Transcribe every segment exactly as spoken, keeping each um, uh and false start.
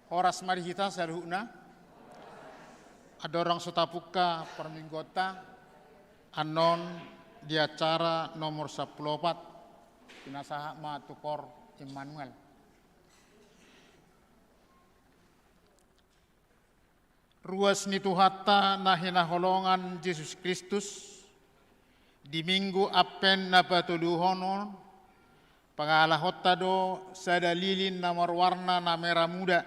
Horas ma di hita saluhutna. Andorang so tapungka parmingguonta, annon di acara nomor sampulu opat, pinasahat ma tu Koor Immanuel. Ruas ni Tuhanta na hinaholongan Jesus Kristus, di Minggu Advent na patoluhon on, pangalahonta do sada lilin na marwarna na merah muda.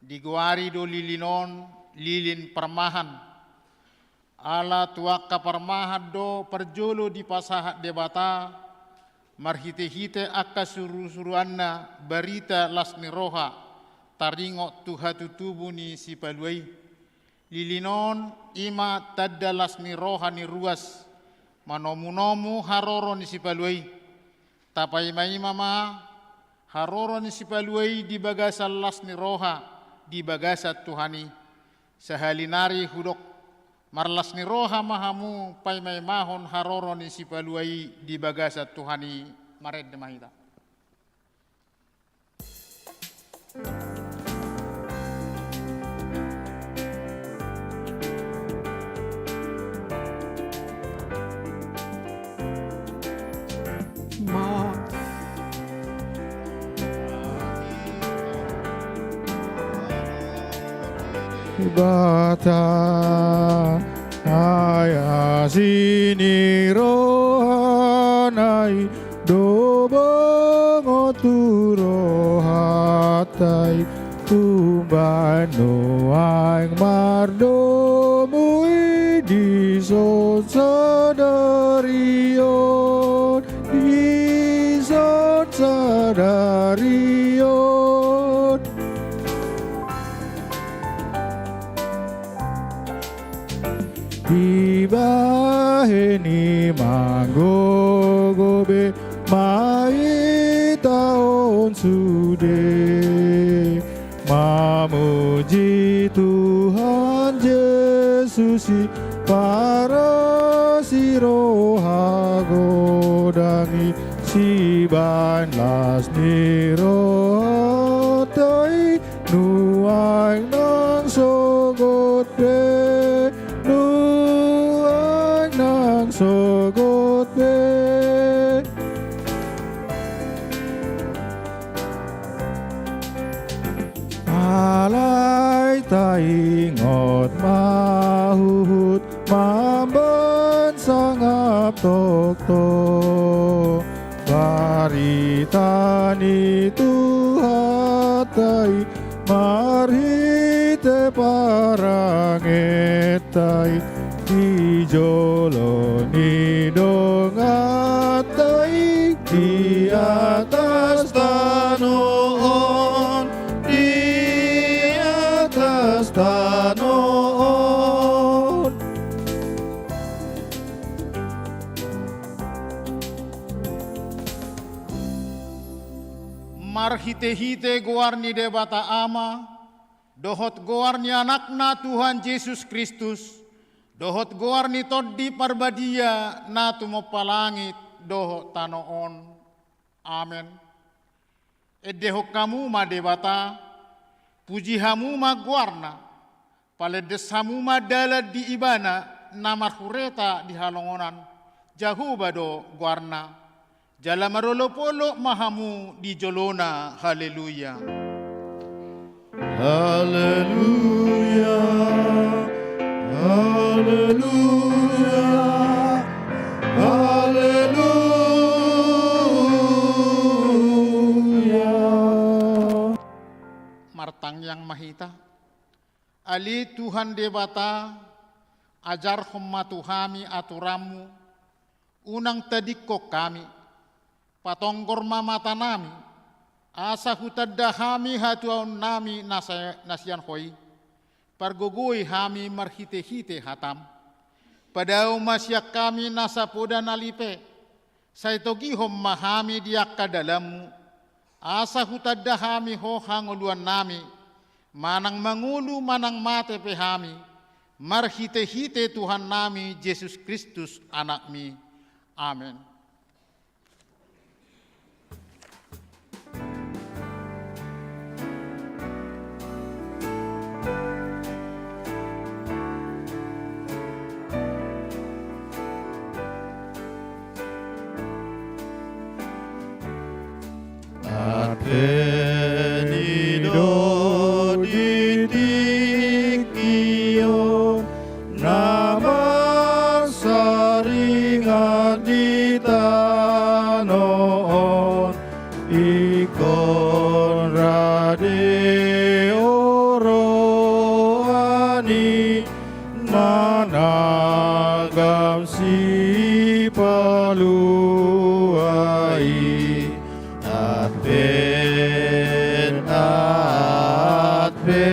Digoari do lilin on lilin parmahan. Ala tu angka parmahan do parjolo dipasahat Debata, marhite-hite angka suru-suruanna barita las ni roha, taringot tu hatutubu ni Sipalua i. Lilin on i ma tanda las ni roha ni ruas, manomu-nomu haroro ni Sipalua i. Tapaima-ima ma haroro ni Sipalua i di bagasan las ni roha di bagasan Tuhan i. Sahali nari hudok, marlas ni roha ma hamu paima-imahon haroro ni Sipalua i di bagasan Tuhan i. Marende ma hita. Debata, ai asi ni rohana i do bongot tu rohanta i, umbahen nuaeng mardomu i dison sadari on, dison sadari on. Dibahen i manggogo be ma hita on sude, mamuji Tuhan Jesus i, parasi roha godang i, sibahen las ni rohanta i, nuaeng nang sogot be, nuaeng nang sogot be. Alai taingot ma huhut mambahen sangap tongtong barita ni Tuhanta i, marhite parangenta i, di jolo ni donganta i, di atas tano on, di atas tano on. Marhite-hite goar ni Debata Ama, dohot goar ni Anakna Tuhan Jesus Kristus, dohot goar ni Tondi Parbadia na tumompa langit dohot tano on. Amen. Endehon hamu ma Debata, puji hamu ma goarna, palendes hamu ma dalan di Ibana na marhureta di halongonan, Jahowa do goarna. Jala marolopolop ma hamu di jolona. Haleluya. Haleluya. Haleluya. Haleluya. Martangiang ma hita. Ale Tuhan Debata, ajarhon ma tu hami aturanmu, unang tadingkon hami, patonggor ma matanami, asa hutanda hami hatuaonnami na sa-, na sian Ho i, pargogoi hami marhite-hite hatam. Padao ma sian hami nasa poda na lipe, sai togihon ma hami di angka dalanmu, asa hutanda hami Ho hangoluannami, manang mangolu manang mate pe hami, marhite-hite Tuhannami Jesus Kristus Anakmi. Amen. di tano on, ingkon rade oroan i managam Sipalua i. Advent, Advent,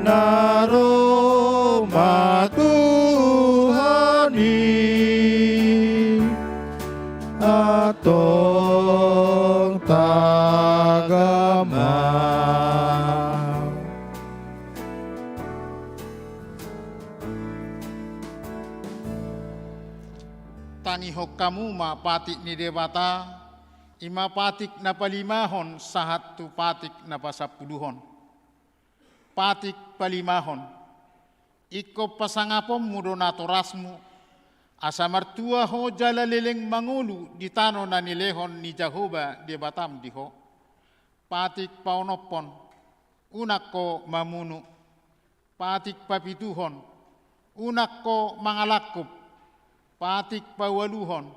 na ro ma Tuhan i, antong tagam ma. Tangihon hamu ma patik ni Debata, i ma patik na palimahon sahat tu patik na pasampuluhon. Patik palimahon. Ingkon pasangaponmu do natorasmu, asa martua ho jala leleng mangolu di tano na nilehon ni Jahowa Debatam di ho. Patik paonomhon. Unang ho mamunu. Patik papituhon. Unang ho mangalangkup. Patik paualuhon.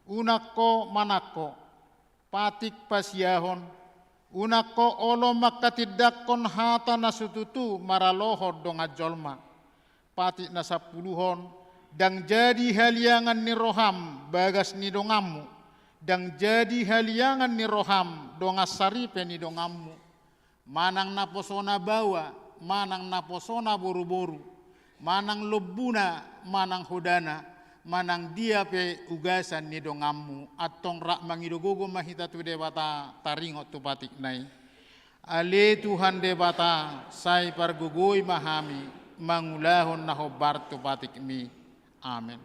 Unang ho manangko. Patik pasiahon. Unang ho olo manghatindanghon hata na so tutu maralohon dongan jolma. Patik na sampuluhon. Ndang jadi haliangan ni roham bagas ni donganmu. Ndang jadi haliangan ni roham dongan saripe ni donganmu. Manang naposona baoa, manang naposona boruboru, manang lombuna, manang hodana, manang dia pe ugasan ni donganmu, antong rap mangido gogo ma hita tu Debata, taringot tu patikna i. Ale Tuhan Debata, sai pargogoi ma hami mangulahon na hombar tu patikmi. Amen.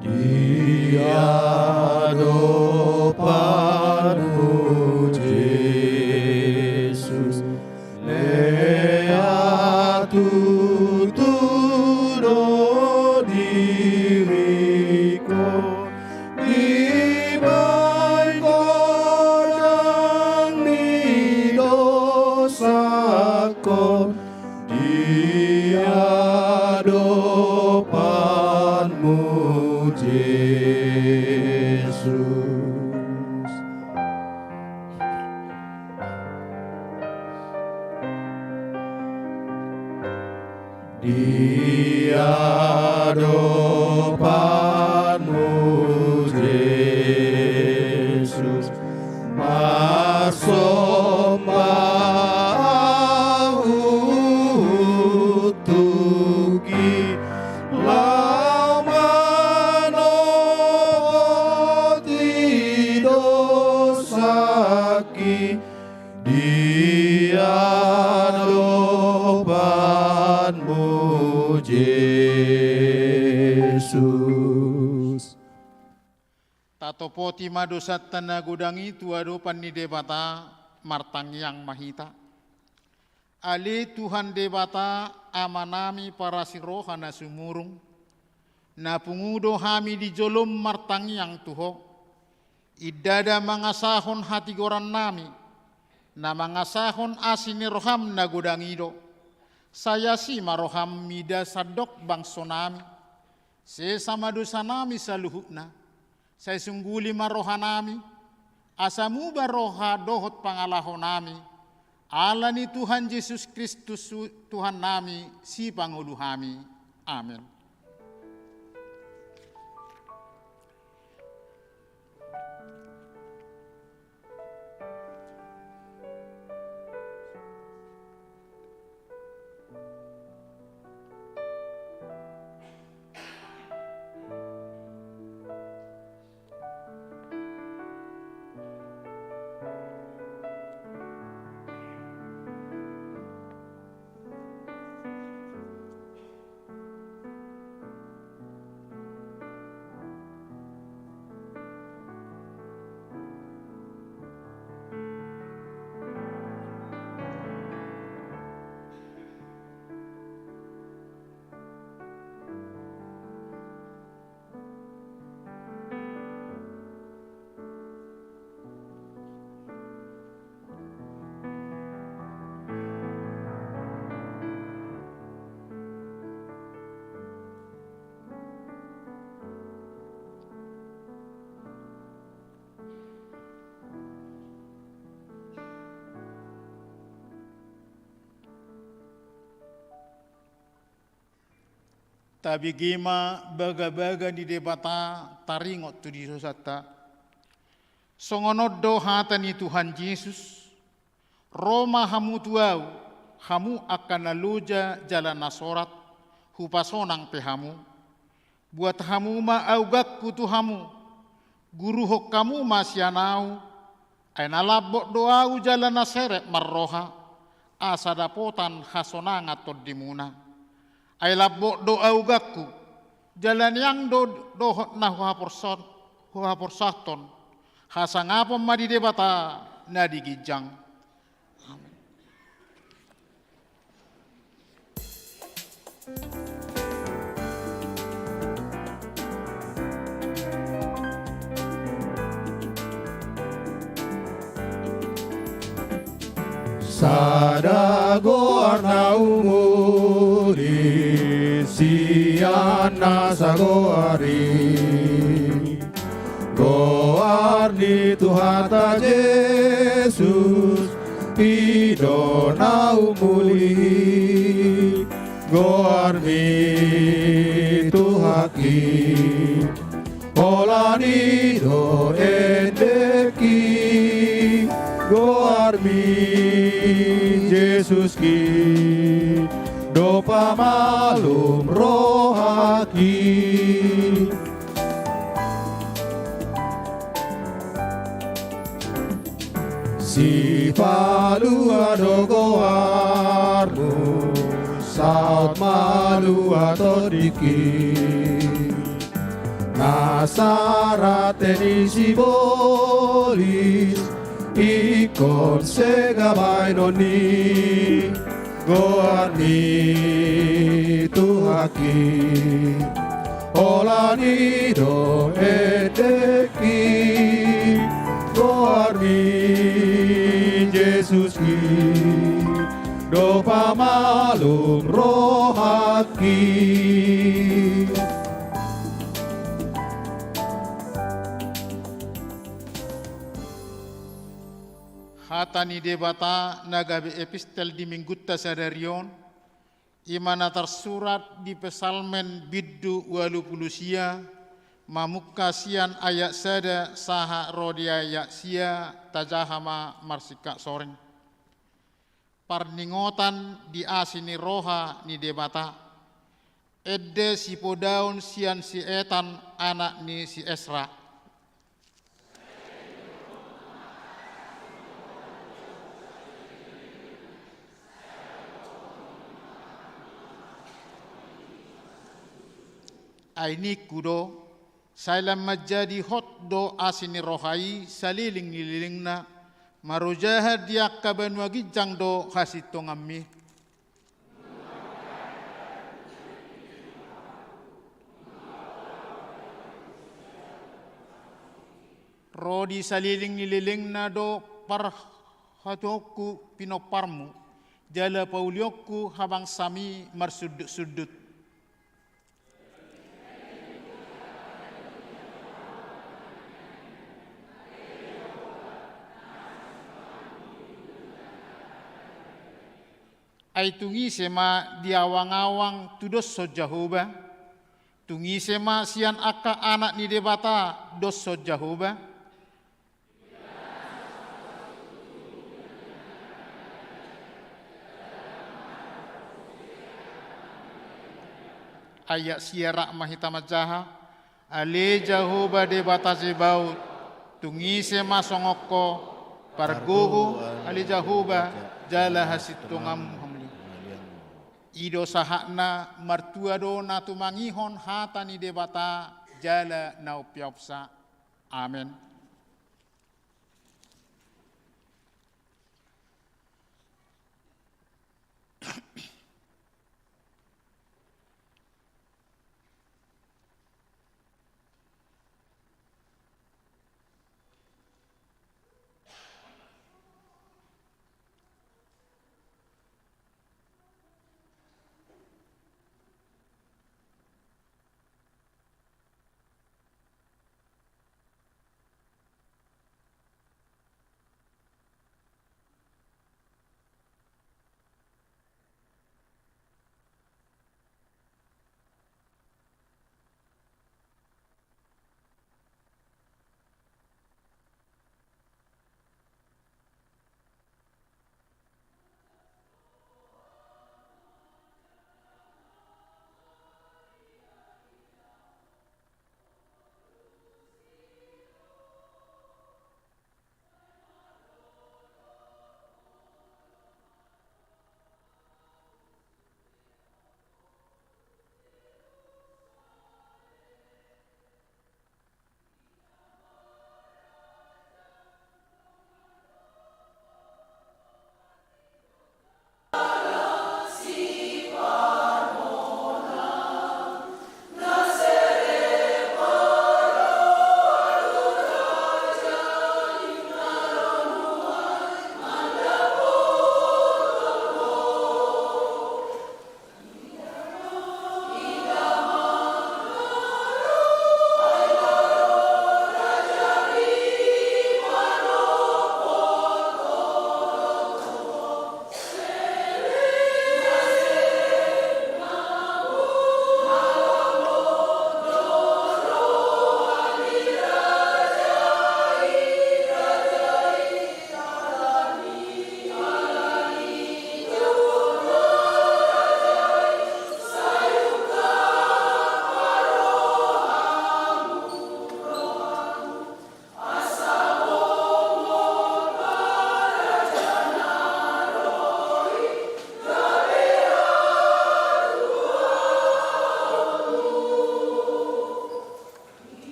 Di adopanmu, Jesus, lea tutu do diringku, dibaen godang ni dosangku, di adopanmu, Jesus. Di adopanmu, Jesus, marsomba ahu, tunggi laho manopoti dosangki di adopanmu, Jesus. Tatopoti ma dosanta na godang i tu adopan ni Debata, martangiang ma hita. Ale Tuhan Debata, Amanami parasi roha na sumurung, na pungu do hami di jolom martangiang tu Ho. Indada mangasahon hatigorannami, na mangasahon asi ni roham na godang i do. Sai asi ma roham mida sandok bangsonami. Sesa ma dosanami saluhutna. Sai sungguli ma rohanami, asa muba roha dohot pangalahonami, ala ni Tuhan Jesus Kristus Tuhannami, Sipangolu hami. Amen. Tabege ma bagabaga ni Debata taringot tu dosanta. Songon on do hata ni Tuhan Jesus: Ro ma hamu tu Ahu, hamu angka na loja jala na sorat, hupasonang pe hamu. Buat hamu ma augangku tu hamu, guruhon hamu ma sian Ahu, ai na lambok do Ahu jala na serep marroha, asa dapotan hasonangan tondimuna. Ai lambok do augangku, jala niang do dohot na huhaporsa-, huhaporsahon. Hasangapon ma di Debata na di ginjang. Amen. Sada goar na umuli sian na sagoar i. Goar ni Tuhanta Jesus, i do na umuli. Goar ni Tuhanki, holan i do endekki. Goarmi Jesuski, do pamalum rohangki. Sipalua do goarmu, saut malua tondingki. Na sarate ni sibolis, ingkon sega baenon ni goar ni Tuhanki. Holan i do endekki, goar ni Jesuski, do pamalum rohangki. Hata ni Debata na gabe epistel di Minggunta sadari on, i ma na tarsurat di Psalmen bindu ualu pulu sia, mamungka sian ayat sada sahat ro di ayat sia. Tajaha ma marsingkat soreng. Parningotan di asi ni roha ni Debata. Ende sipodaon sian si Etan, anak ni si Esra. Ai ningku do, sai lam manjadi hot do asi ni roha i saleleng ni lelengna, marojahan di angka banua ginjang do hasintonganmi. Ro di saleleng ni lelengna do parhatuhonku pinomparmu, jala paulionku habangsami marsundutsundut. Ai tung ise ma diawangawang tu doshon Jahowa? Tung ise ma sian angka anak ni Debata doshon Jahowa? Ayat sia, rap ma hita manjaha. Ale Jahowa Debata Zebaot, tung ise ma songon Ho, pargogo, ale Jahowa, jala hasintonganmu hamulian. I do sahatna. Martua do na tumangihon hata ni Debata jala na umpeopsa. Amen.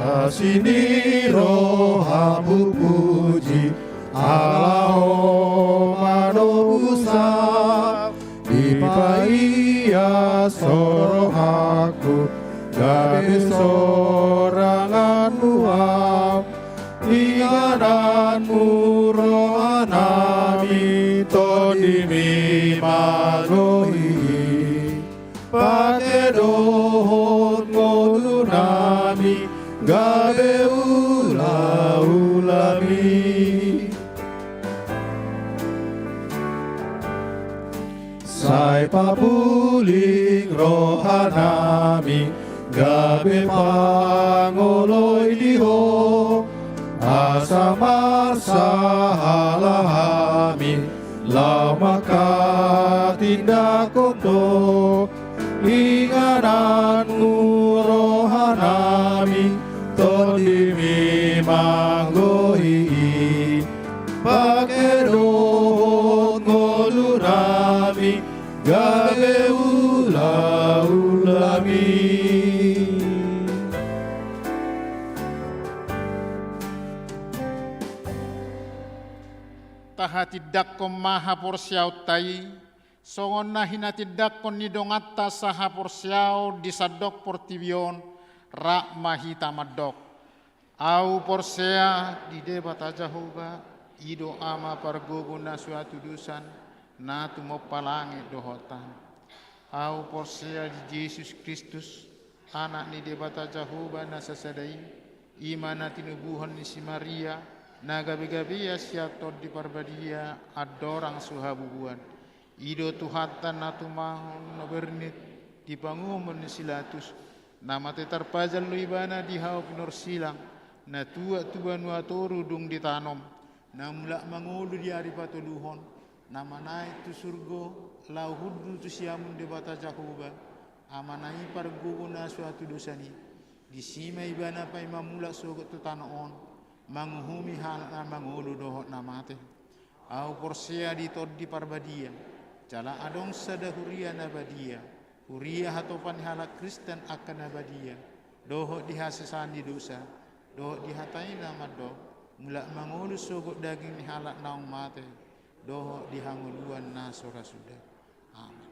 Asi ni roha puji, ala Ho manobus ahu, dipaias Ho rohangku, gabe soranganmu ahu. Ingananmu rohanami, tondimi manggohi i. Pake dohot ngolunami, gabe ulaulami. Sai papuling rohanami, gabe pangoloi di Ho. Asa marsahala hami, laho manghatindanghon Ho. Ingananmu rohanami, tondimi manggohi i. Pake dohot ngolunami, gabe ulaulami. Tahatindangkon ma haporseaonta i, songon na hinatindangkon ni donganta sahaporseaon di sandok portibi on, rap ma hita mandok. Ahu porsea di Debata Jahowa, i do Ama pargogo na so hatudosan, na tumompa langit dohot tano. Ahu porsea di Jesus Kristus, Anak ni Debata Jahowa na sasada i, i ma na tinubuhon ni si Maria, na gabegabean sian Tondi Parbadia, andorang so habubuhan. I do Tuhanta na tumangihon na bernit di panguhumon ni si Latus, na mate tarpajal do ibana di hau pinorsilang, na tuat tu banua toru dung ditanom, na mulak mangolu di ari patoluhon, na manaek tu surgo, laho hundul tu siamun Debata Jahowa, Amana i pargogo na so hatudosan i. Disi ma ibana paima mulak sogot tu tano on, manguhumi halak na mangolu dohot na mate. Ahu porsea di Tondi Parbadia, jala adong sada huria na badia, huria hatopan ni halak Kristen angka na badia, dohot di hasesaan ni dosa, dohot di hata i na mandok, mulak mangolu sogot daging ni halak naung mate, dohot di hangoluan na so ra suda. Amen.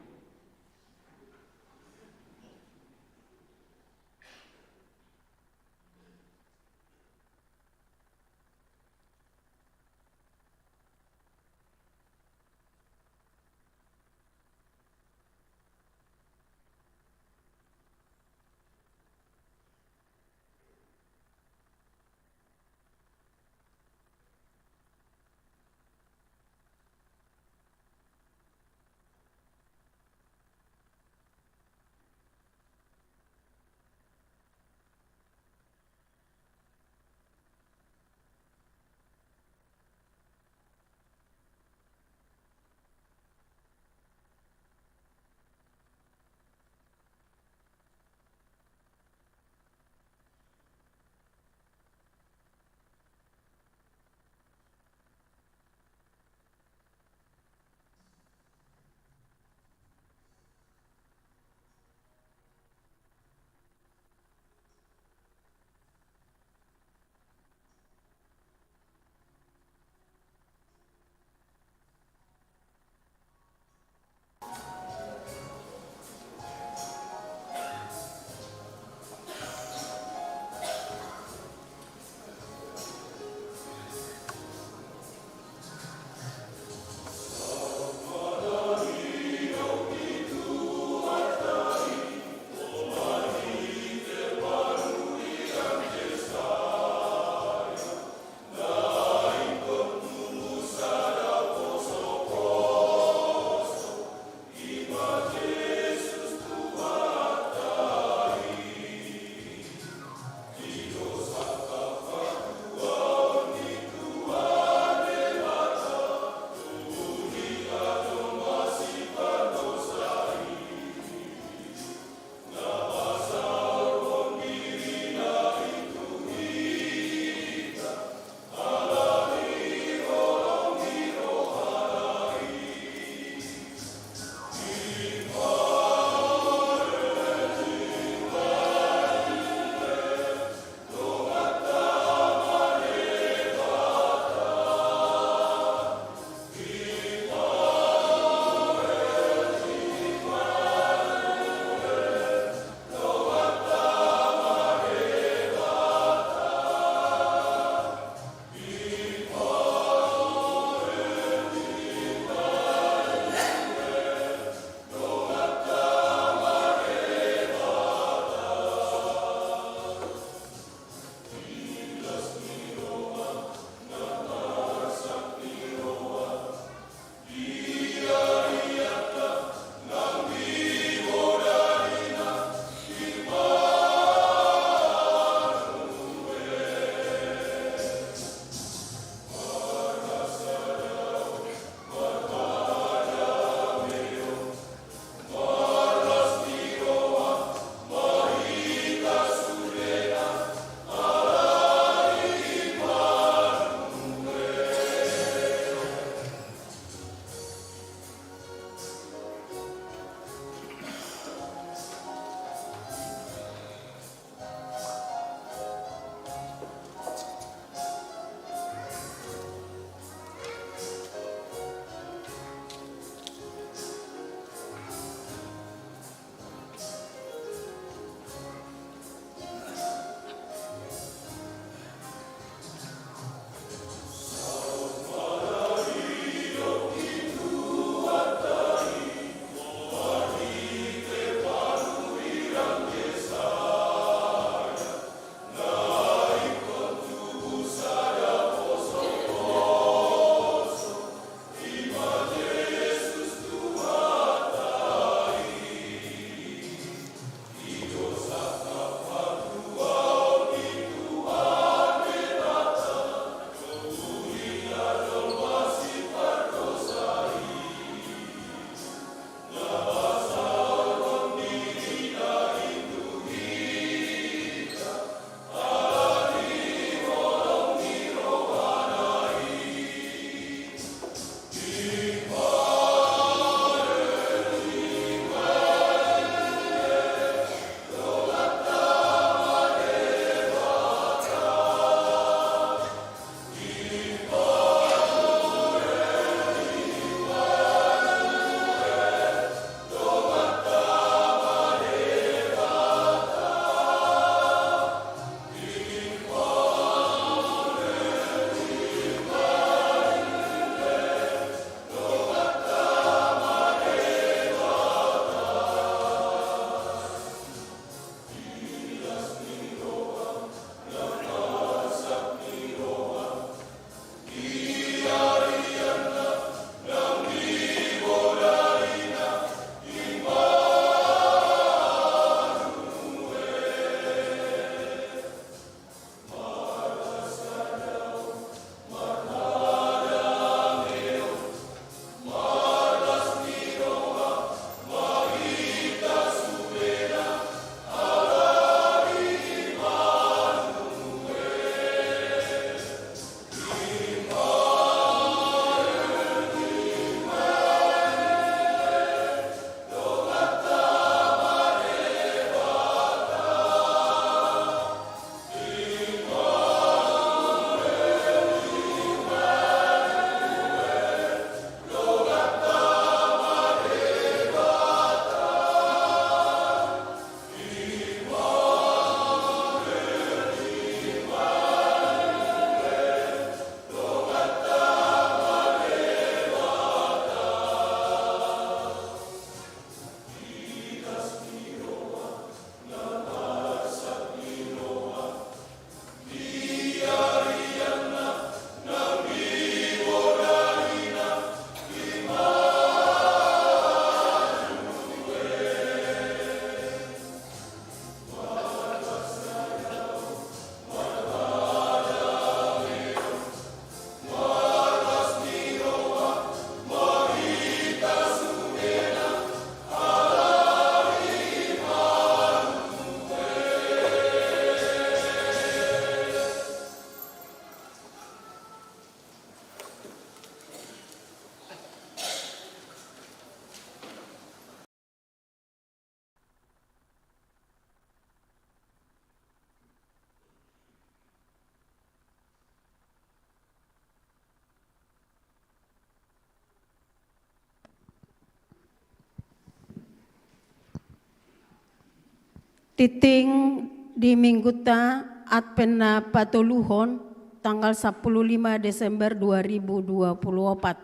Tingting di mingguta Advent na patoluhon, tanggal sampulu lima Desember dua ribu dua puluh opat.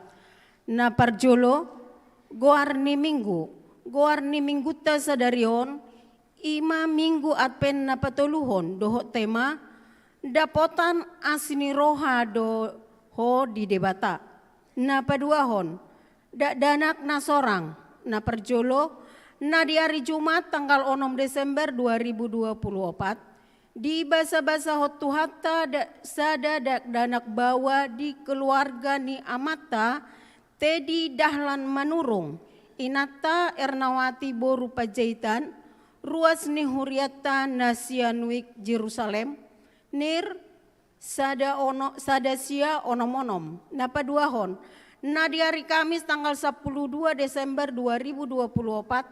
Na parjolo, goar ni minggu. Goar ni mingguta sadari on, i ma minggu Advent na patoluhon, dohot tema, dapotan asi ni roha do ho di Debata. Na paduahon, dakdanak na sorang. Na parjolo, na di ari Jumat tanggal onom Desember dua ribu dua puluh opat, dibasabasahon Tuhanta da-, sada dakdanak baoa di keluarga ni amanta, Teddy Dahlan Manurung, inanta Ernawati boru Panjaitan, ruas ni hurianta na sian Wijk Jerusalem, nir sada ono-, sada sia onom onom. Na paduahon, na di ari Kamis tanggal sampulu dua Desember dua ribu dua puluh opat,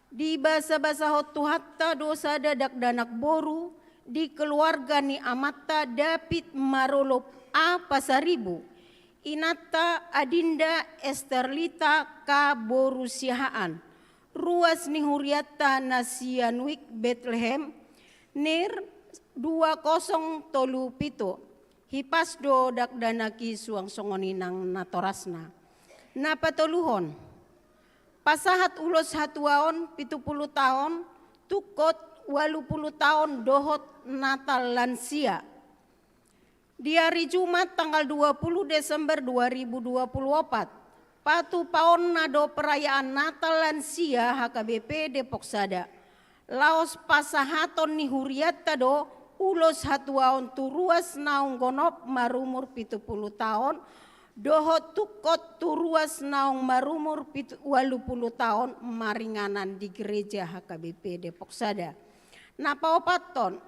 dibasabasahon Tuhanta do sada dakdanak boru di keluarga ni amanta David Marolop A Pasaribu, inanta Adinda Esterlita K boru Siahaan, ruas ni hurianta na sian Wijk Betlehem, nir dua kosong tolu pitu. Hipas do dakdanak i suang songon i nang natorasna. Na patoluhon, pasahat ulos hatuaon pitu pulu taon, tungkot ualu pulu taon dohot Natal lansia. Di ari Jumat tanggal dua pulu Desember dua ribu dua puluh opat, patupaonna do perayaan Natal lansia H K B P Depok Sada. Laos pasahaton ni hurianta do ulos hatuaon tu ruas naung gonop marumur pitu pulu taon, dohot tungkot tu ruas naung marumur pitu, ualu pulu taon maringanan di gereja H K B P Depok Sada. Na paopathon,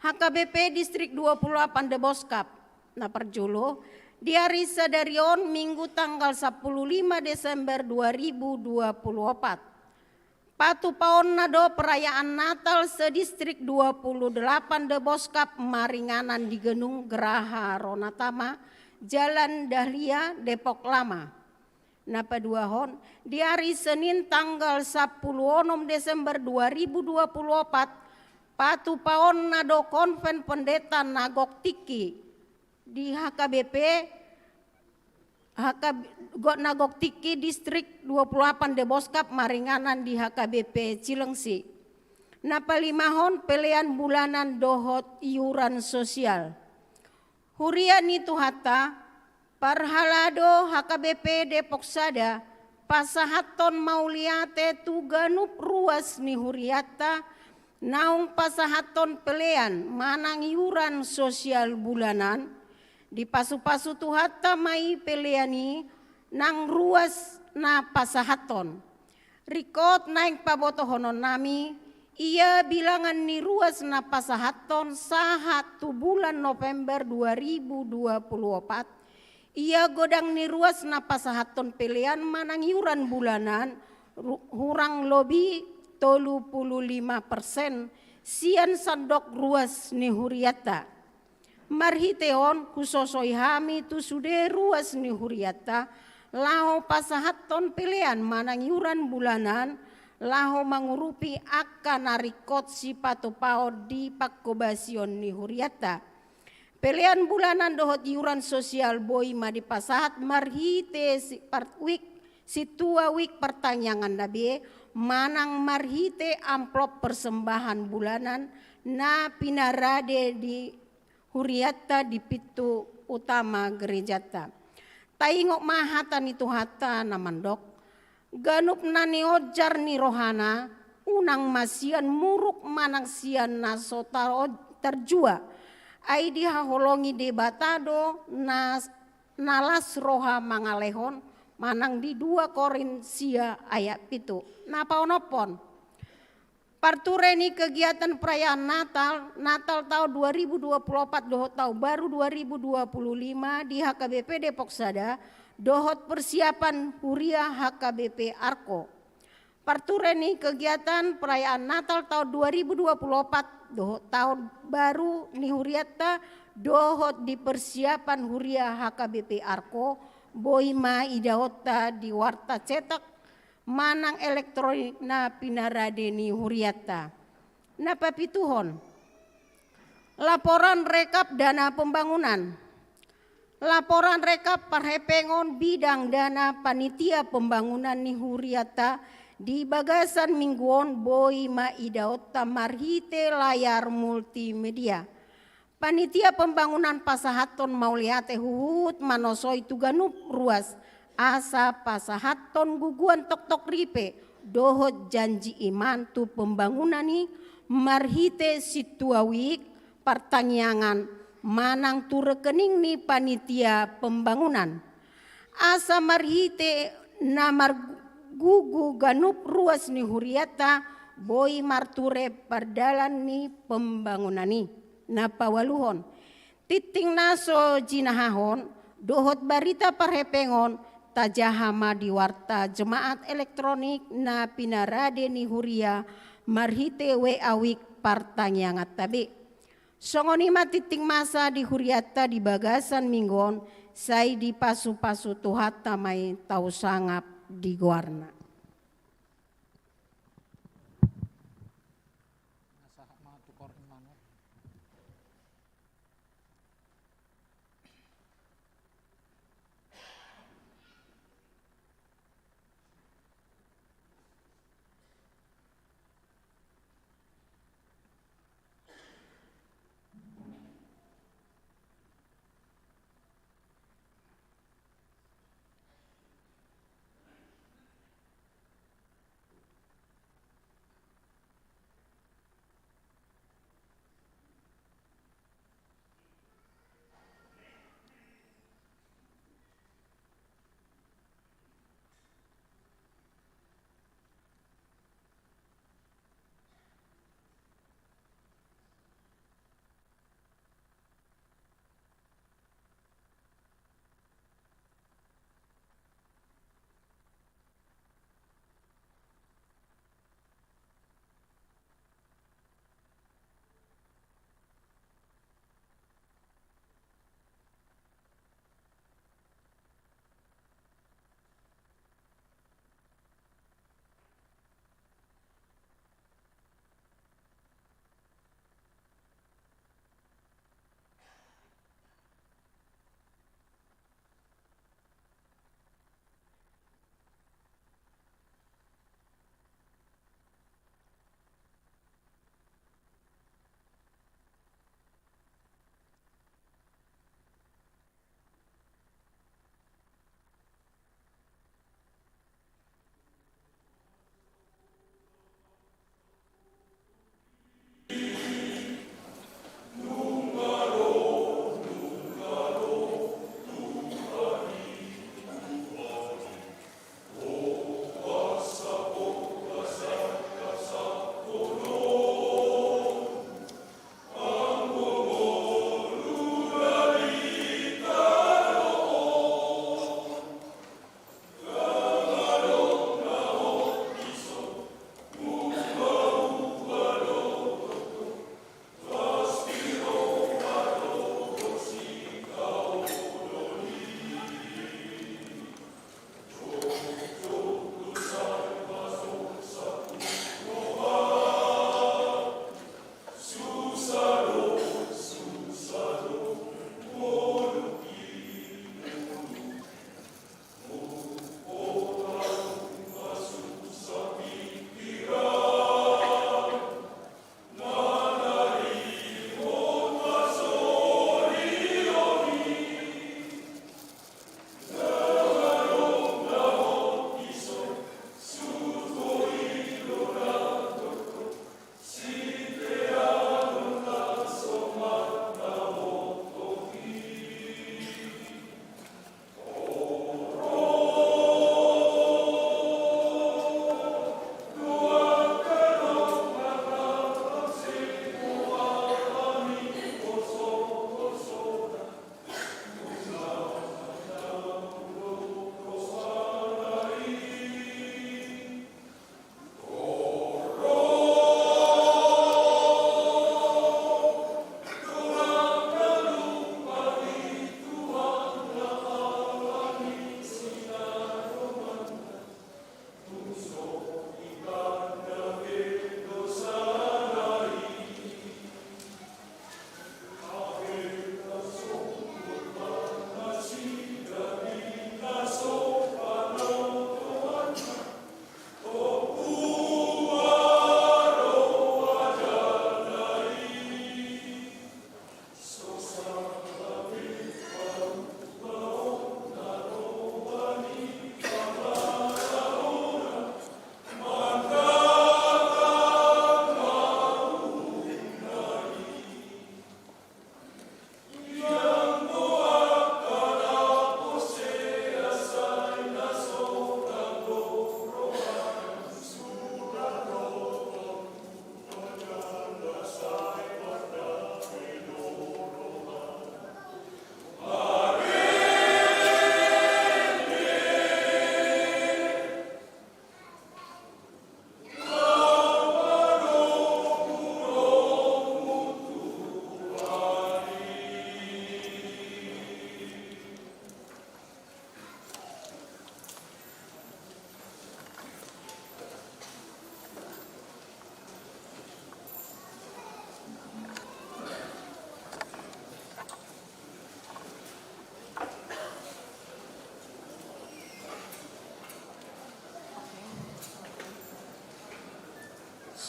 H K B P Distrik dua pulu delapan Deboskap. Na parjolo, di ari sadari on, Minggu tanggal sampulu lima Desember dua ribu dua pulu opat. Patupaonna do perayaan Natal sedistrik dua pulu delapan Deboskap maringanan di Gedung Graha Ronatama, Jalan Dahlia, Depok Lama. Na paduahon, di ari Senin tanggal sampulu onom Desember dua ribu dua pulu opat, patupaonna do konven pendeta na gok tingki di H K B P, H K B, gok na gok tingki distrik dua pulu delapan Deboskap maringanan di H K B P Cilengsi. Na palimahon, pelean bulanan dohot iuran sosial. Huria ni Tuhanta, parhalado H K B P Depok Sada, pasahathon mauliate tu ganup ruas ni hurianta, naung pasahathon pelean manang iuran sosial bulanan, dipasupasu Tuhanta ma i pelean i nang ruas na pasahathon. Ringkot naeng pabotohononnami, ia bilangan ni ruas na pasahathon sahat tu bulan November dua ribu dua pulu opat, ia godang ni ruas na pasahathon pelean manang iuran bulanan ru-, hurang lobi tolu pulu lima persen sian sandok ruas ni hurianta. Marhite on, husosoi hami tu sude ruas ni hurianta, laho pasahathon pelean manang iuran bulanan, laho mangurupi angka na ringkot sipatupaon di panghobasion ni hurianta. Pelean bulanan dohot iuran sosial boi ma dipasahat marhite si-, par-, wijk, sintua wijk partangiangan na be, manang marhite amplop persembahan bulanan na pinarade di hurianta di pintu utama gerejanta. Taingot ma hata ni Tuhanta na mandok, ganup na nionjar ni rohana, unang ma sian muruk manang sian na so tao-, tarjua. Ai dihaholongi Debata do na, na las roha mangalehon, manang di dua Korint sia ayat pitu. Na paonomhon, parture ni kegiatan perayaan Natal, Natal taon dua ribu dua puluh opat dohot taon baru dua ribu dua puluh lima di H K B P Depok Sada, dohot persiapan huria H K B P Arko. Parture ni kegiatan perayaan Natal taon dua ribu dua puluh opat dohot taon baru ni hurianta, dohot di persiapan huria H K B P Arko, boi ma idaonta di warta cetak, manang elektronik na pinarade ni hurianta. Na papituhon, laporan rekap dana pembangunan. Laporan rekap parhepengon bidang dana panitia pembangunan ni hurianta di bagasan minggu on boi ma idaonta marhite layar multimedia. Panitia pembangunan pasahathon mauliate huhut manosoi tu ganup ruas asa pasahathon guguan toktok ripe dohot janji iman tu pembangunan i marhite sintua wik partangiangan manang tu rekening ni panitia pembangunan. Asa marhite na margugu ganup ruas ni hurianta boi marture pardalan ni pembangunan i. Na paualuhon, tintin na so jinahahon dohot barita parhepengon tajaha ma di warta jemaat elektronik na pinarade ni huria marhite W A wik partangianganta be. Songon i ma tintin masa di hurianta di bagasan minggu on, sai dipasupasu Tuhanta ma i tau sangap di goarna.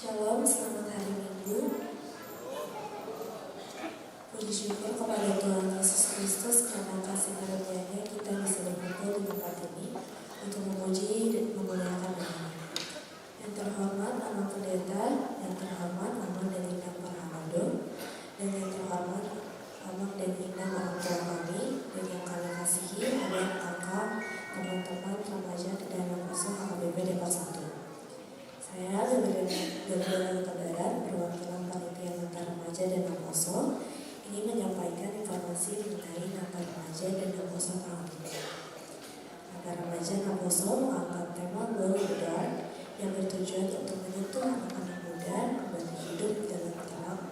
Shalom, selamat hari Minggu. Puji syukur kepada Tuhan Yesus Kristus karena kasih karunia-Nya kita bisa berkumpul di tempat ini untuk memuji dan memuliakan nama-Nya. Yang terhormat Amang Pendeta, yang terhormat Amang dan Inang Parhalado, dan yang terhormat Amang dan Inang orang tua kami, dan yang kami kasihi ada angka teman-teman remaja dan anak asuh H K B P Depok satu. Saya, Gabriela Gabriela Hutabarat, perwakilan Panitia Natal Remaja dan Naposo, ingin menyampaikan informasi mengenai Natal Remaja dan Naposo tahun ini. Natal Remaja Naposo mengangkat tema Glow in the Dark yang bertujuan untuk menyentuh anak-anak muda kembali hidup dalam terang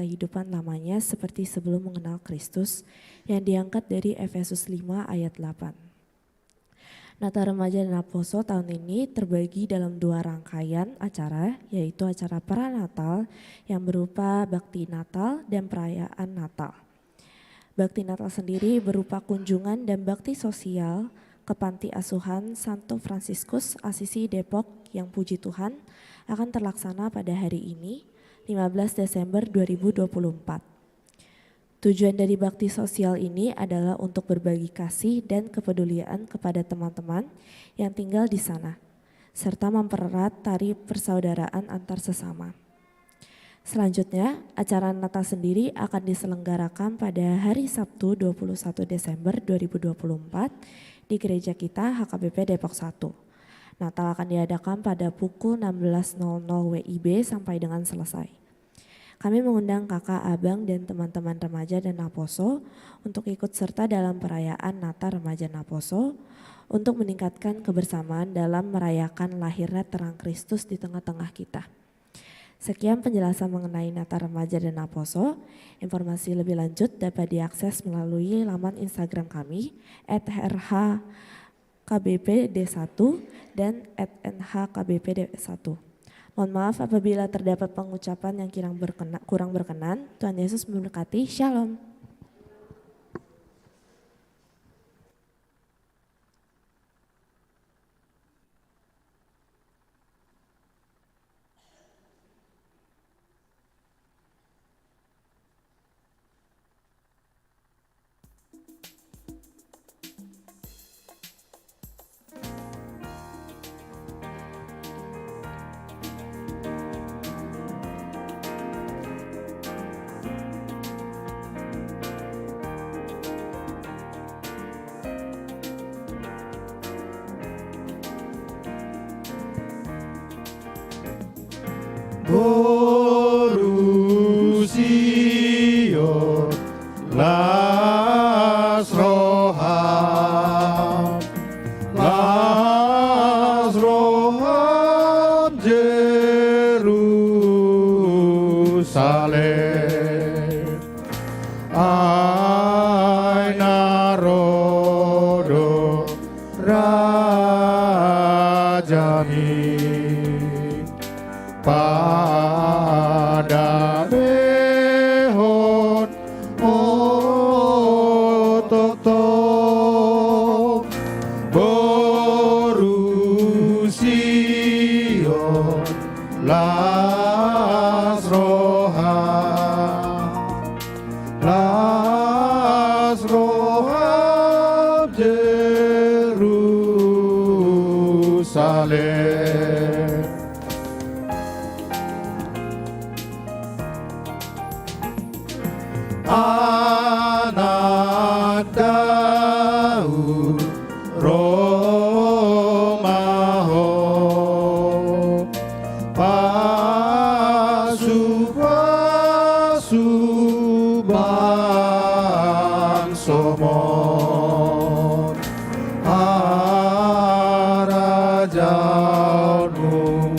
kehidupan lamanya seperti sebelum mengenal Kristus, yang diangkat dari Efesus lima ayat delapan. Natal Remaja dan Naposo tahun ini terbagi dalam dua rangkaian acara, yaitu acara pranatal yang berupa bakti Natal dan perayaan Natal. Bakti Natal sendiri berupa kunjungan dan bakti sosial ke Panti Asuhan Santo Fransiskus Asisi Depok yang, puji Tuhan, akan terlaksana pada hari ini, lima belas Desember dua ribu dua puluh empat. Tujuan dari bakti sosial ini adalah untuk berbagi kasih dan kepedulian kepada teman-teman yang tinggal di sana, serta mempererat tali persaudaraan antar sesama. Selanjutnya, acara Natal sendiri akan diselenggarakan pada hari Sabtu, dua puluh satu Desember dua ribu dua puluh empat, di gereja kita, H K B P Depok satu. Natal akan diadakan pada pukul enam belas nol nol W I B sampai dengan selesai. Kami mengundang kakak, abang, dan teman-teman remaja dan Naposo untuk ikut serta dalam perayaan Natal Remaja Naposo untuk meningkatkan kebersamaan dalam merayakan lahirnya terang Kristus di tengah-tengah kita. Sekian penjelasan mengenai Natal Remaja dan Naposo. Informasi lebih lanjut dapat diakses melalui laman Instagram kami, at R H K B P D satu dan at N H K B P D satu. Mohon maaf apabila terdapat pengucapan yang kirang berkena-, kurang berkenan. Tuhan Yesus memberkati. Shalom. Boru Sion, las roham, las roham Jerusalem. Ai na ro do rajami, padamehon mototong. Boru Sion, las roham, las roham Jerusalem. Anak Daud ro ma ho, pasu-pasu bangsomon, harajaonmu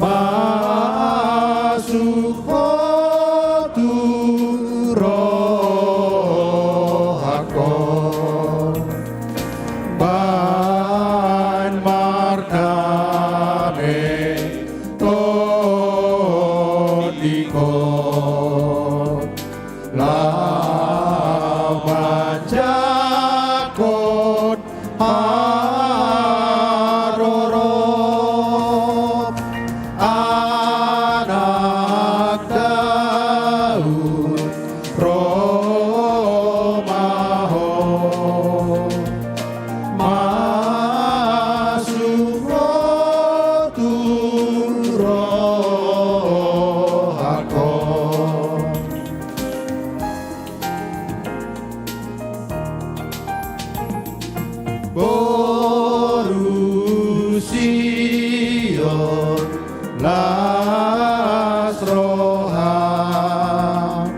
Masuk ho tu rohangku, bahen mardame tondingkon, laho manjangkon haroro, anak Daud, ro ma ho. Masuk ho tu rohangku. Boru Sion, las roham,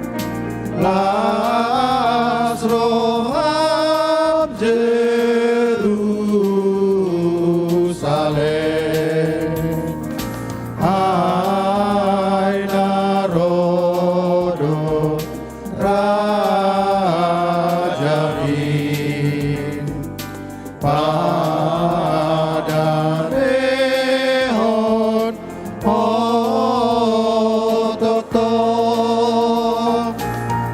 las roham Jerusalem. Ai na ro do Raja i, padanehon ho tongtong.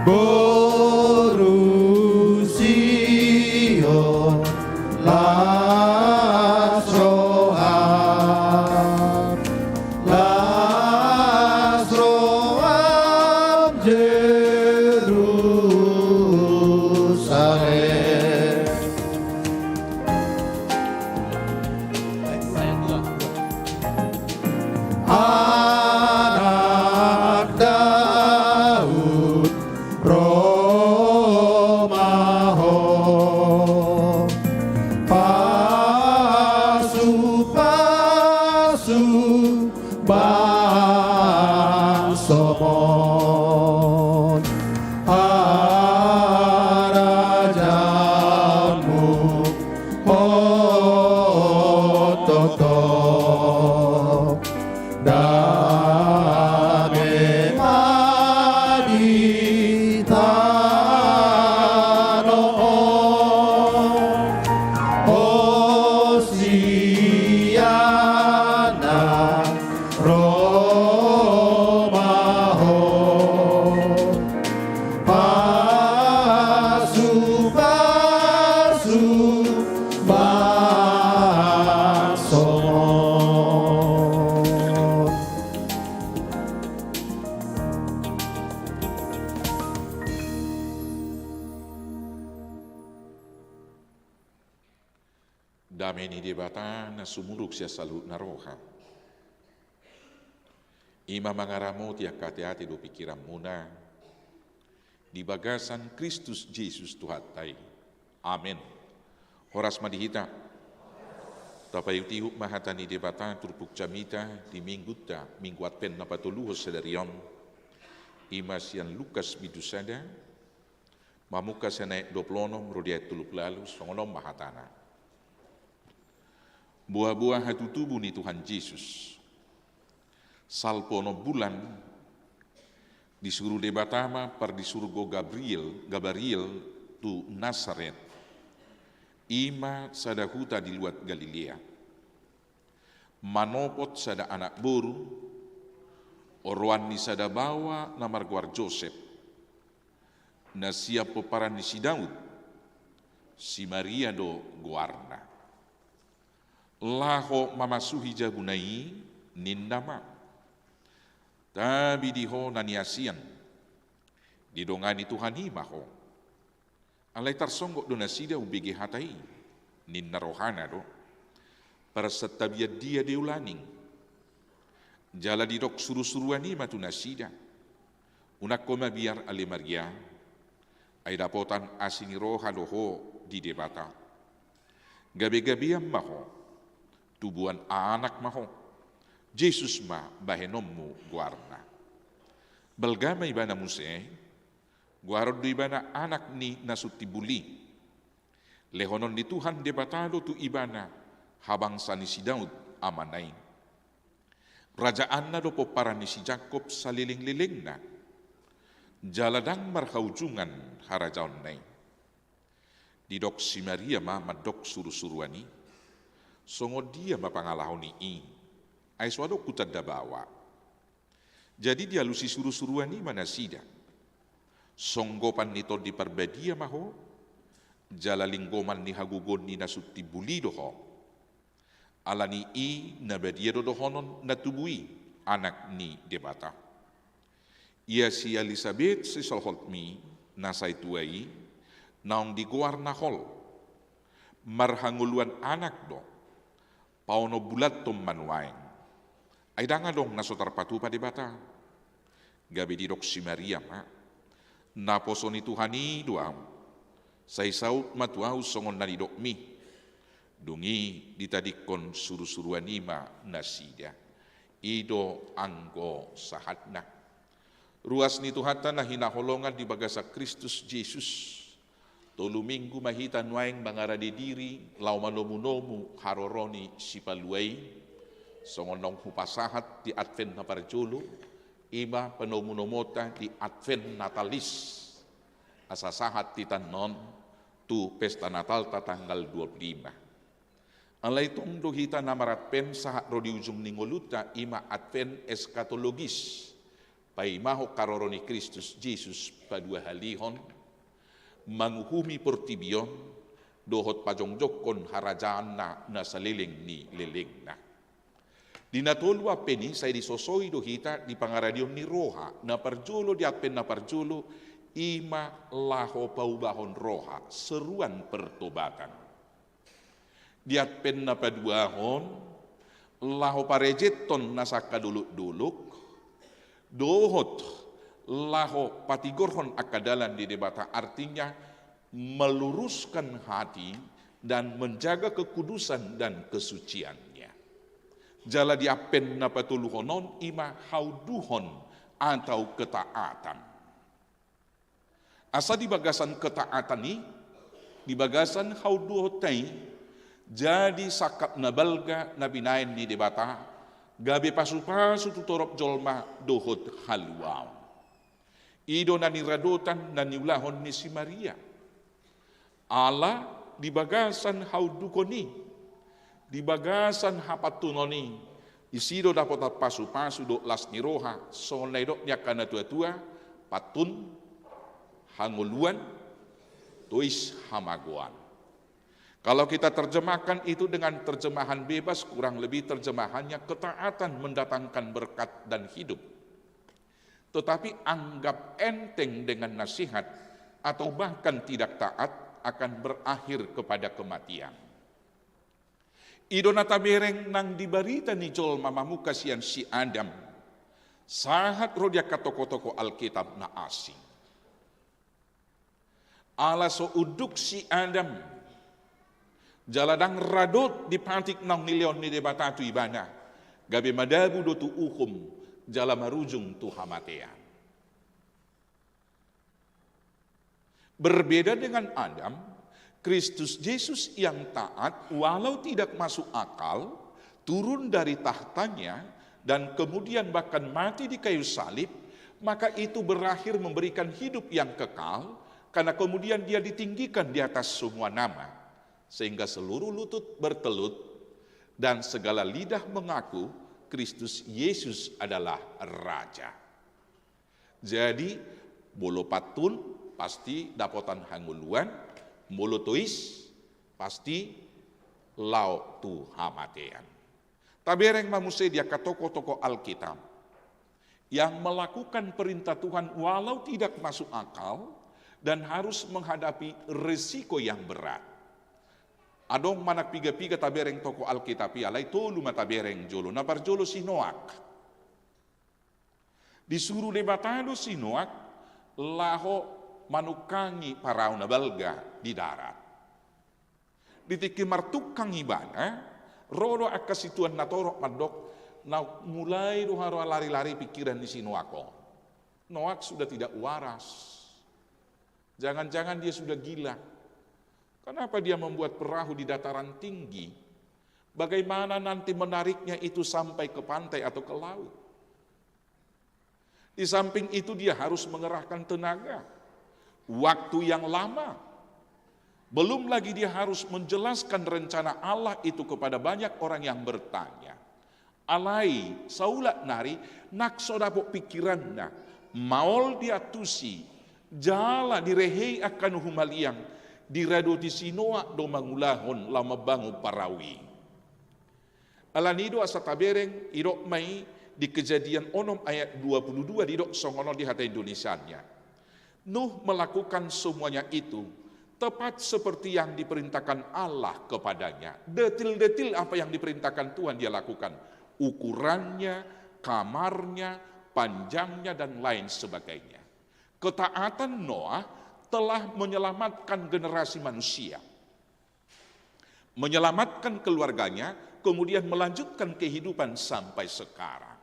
Boru Sion, las roham, las roham Jerusalem. Anak Daud, ro ma ho. Pasu-pasu bangsomon, harajaonmu ho tongtong. Dame ma di tano on. Hosiana, ro ma ho. Pasu-pasu bangsomon. Dame ni Debata na sumurung sian saluhutna roha, i ma mangaramoti angka ateate dohot pingkiranmuna di bagasan Kristus Jesus Tuhanta i. Amen. Horas ma di hita. Tapaihut-ihut ma hata ni Debata turpuk jamita di Minggunta, Minggu Advent na patoluhon sadari on, i ma sian Lukas bindu sada, mamungka sian ayat dua pulu onom ro di ayat tolu pulu ualu, songon on ma hatana. Boa-boa hatutubu ni Tuhan Jesus. Salpu onom bulan, disuru Debata ma pardisurgo Gabriel, Gabariel tu Nasaret, i ma sada huta di luat Galilea, manopot sada anak boru, oroan ni sada baoa na margoar Josep, na sian pomparan ni si Daud, si Maria do goarna. Laho mamasuhi jabuna i, ninna ma: Tabi di ho na niasian, didongani Tuhan i ma ho. Alai tarsonggot do nasida umbege hata i, ninna rohana do: Parsantabian dia do ulaning? Jala didok suru-suruan i ma tu nasida: Unang ho mabiar ale Maria, ai dapotan asi ni roha do ho di Debata. Gabe-gabean ma ho, tubuan anak ma ho, Jesus ma bahenonmu goarna. Balga ma ibana muse, goaron do ibana anak ni na sun timbul i. Lehonon ni Tuhan Debata do tu ibana habangsa ni si Daud amana i. Rajaanna do pomparan ni si Jakkob salelenglelengna, jala ndang marhaujungan harajaonna i. Didok si Maria ma mandok surusuruan i, songon dia ma pangalaho ni i, ai so adong hutanda baoa. Jadi dialusi surusuruan i ma nasida. Songgopan ni Tondi Parbadia ma ho, jala linggoman ni hagogoon ni na sun timbul i do ho. Ala ni i na badia do dohonon na tubu i, Anak ni Debata. Ia si Elisabet sisolhotmi na sai tua i, naung digoar na hol. Marhangoluan anak do, paonom bulan ton ma nuaeng. Ai ndang adong na so tarpatupa Debata. Gabe didok si Maria ma, naposo ni Tuhan i do ahu. Sai saut ma tu ahu songon na nidokmi. Dung i ditadingkon surusuruan i ma nasida. I do anggo sahatna. Ruas ni Tuhanta na hinaholongan di bagasan Kristus Jesus. Tolu minggu ma hita nuaeng mangarade diri laho manomunomu haroro ni Sipalua i, songon naung hupasahat di Advent na parjolo, i ma panomunomuonta di Advent Natalis, asa sahat hita annon tu pesta Natalta tanggal dua puluh lima. Alai tong do hita na mar-Advent sahat ro di ujung ni ngolunta, i ma Advent eskatologis, paimahon haroro ni Kristus Jesus paduahalihon, manguhumi portibi on, dohot pajongjongkon harajaanna na saleleng ni lelengna. Di na tolu Advent i sai disosoi do hita di pangaradeon ni roha, na parjolo di Advent na parjolo, i ma laho paubahon roha, seruan pertobatan. Di Advent na paduahon, laho parejeton na sangkadolokdolok, dohot laho patigorhon angka dalan ni Debata, artinya meluruskan hati dan menjaga kekudusan dan kesuciannya. Jala di Advent na patoluhon on i ma hauduhon atau ketaatan. Asa di bagasan ketaatan i, di bagasan hauduhonta i, jadi sangkap na balga na binahen ni Debata, gabe pasupasu tu torop jolma dohot haluaon. I do na niradotan na niulahon ni si Maria. Ala di bagasan hauduhon i, di bagasan hapantunon i, disi do dapotan pasupasu dohot las ni roha, songon na nidok ni angka natuatua, pantun, hangoluan, tois hamagoan. Kalau kita terjemahkan itu dengan terjemahan bebas, kurang lebih terjemahannya ketaatan mendatangkan berkat dan hidup. Tetapi anggap enteng dengan nasihat atau bahkan tidak taat akan berakhir kepada kematian. I do na tabereng nang di barita ni jolma mamungka sian si Adam, sahat ro di angka tokotokoh Alkitab na asing. Ala so unduk si Adam, jala ndang radot di patik naung nilehon ni Debata tu ibana, gabe madabu do tu uhum, jala marujung tu hamatean. Berbeda dengan Adam, Kristus Jesus yang taat, walau tidak masuk akal, turun dari tahtanya, dan kemudian bahkan mati di kayu salib, maka itu berakhir memberikan hidup yang kekal, karena kemudian dia ditinggikan di atas semua nama, sehingga seluruh lutut bertelut dan segala lidah mengaku Kristus Yesus adalah Raja. Jadi, molo pantun, pasti dapotan hangoluan, molo tois, pasti laho tu hamatean. Tabereng ma muse di angka tokotokoh Alkitab yang melakukan perintah Tuhan walau tidak masuk akal dan harus menghadapi resiko yang berat. Adong manang piga-piga tabereng tokoh Alkitab i, alai tolu ma tabereng jolo. Na parjolo si Noak. Disuru Debata do si Noak laho manungkangi parau na balga di darat. Di tingki martungkang ibana, ro do angka situan na torop mandok, na mulai do haroa lari-lari pikiran ni si Noak on. Noak sudah tidak waras. Jangan-jangan dia sudah gila. Kenapa dia membuat perahu di dataran tinggi? Bagaimana nanti menariknya itu sampai ke pantai atau ke laut? Di samping itu, dia harus mengerahkan tenaga, waktu yang lama. Belum lagi dia harus menjelaskan rencana Allah itu kepada banyak orang yang bertanya. Alai, saulak nari, nang so dapot pikiranna, maol diantusi, jala direhei angka na humaliang, diradoti si Noa do mangulahon laho mambangun parau i. Alani do asa tabereng, didok ma i di Kejadian onom ayat dua puluh dua, didok songon on di hata Indonesianya. Nuh melakukan semuanya itu tepat seperti yang diperintahkan Allah kepadanya. Detil-detil apa yang diperintahkan Tuhan dia lakukan. Ukurannya, kamarnya, panjangnya, dan lain sebagainya. Ketaatan Noah telah menyelamatkan generasi manusia, menyelamatkan keluarganya, kemudian melanjutkan kehidupan sampai sekarang.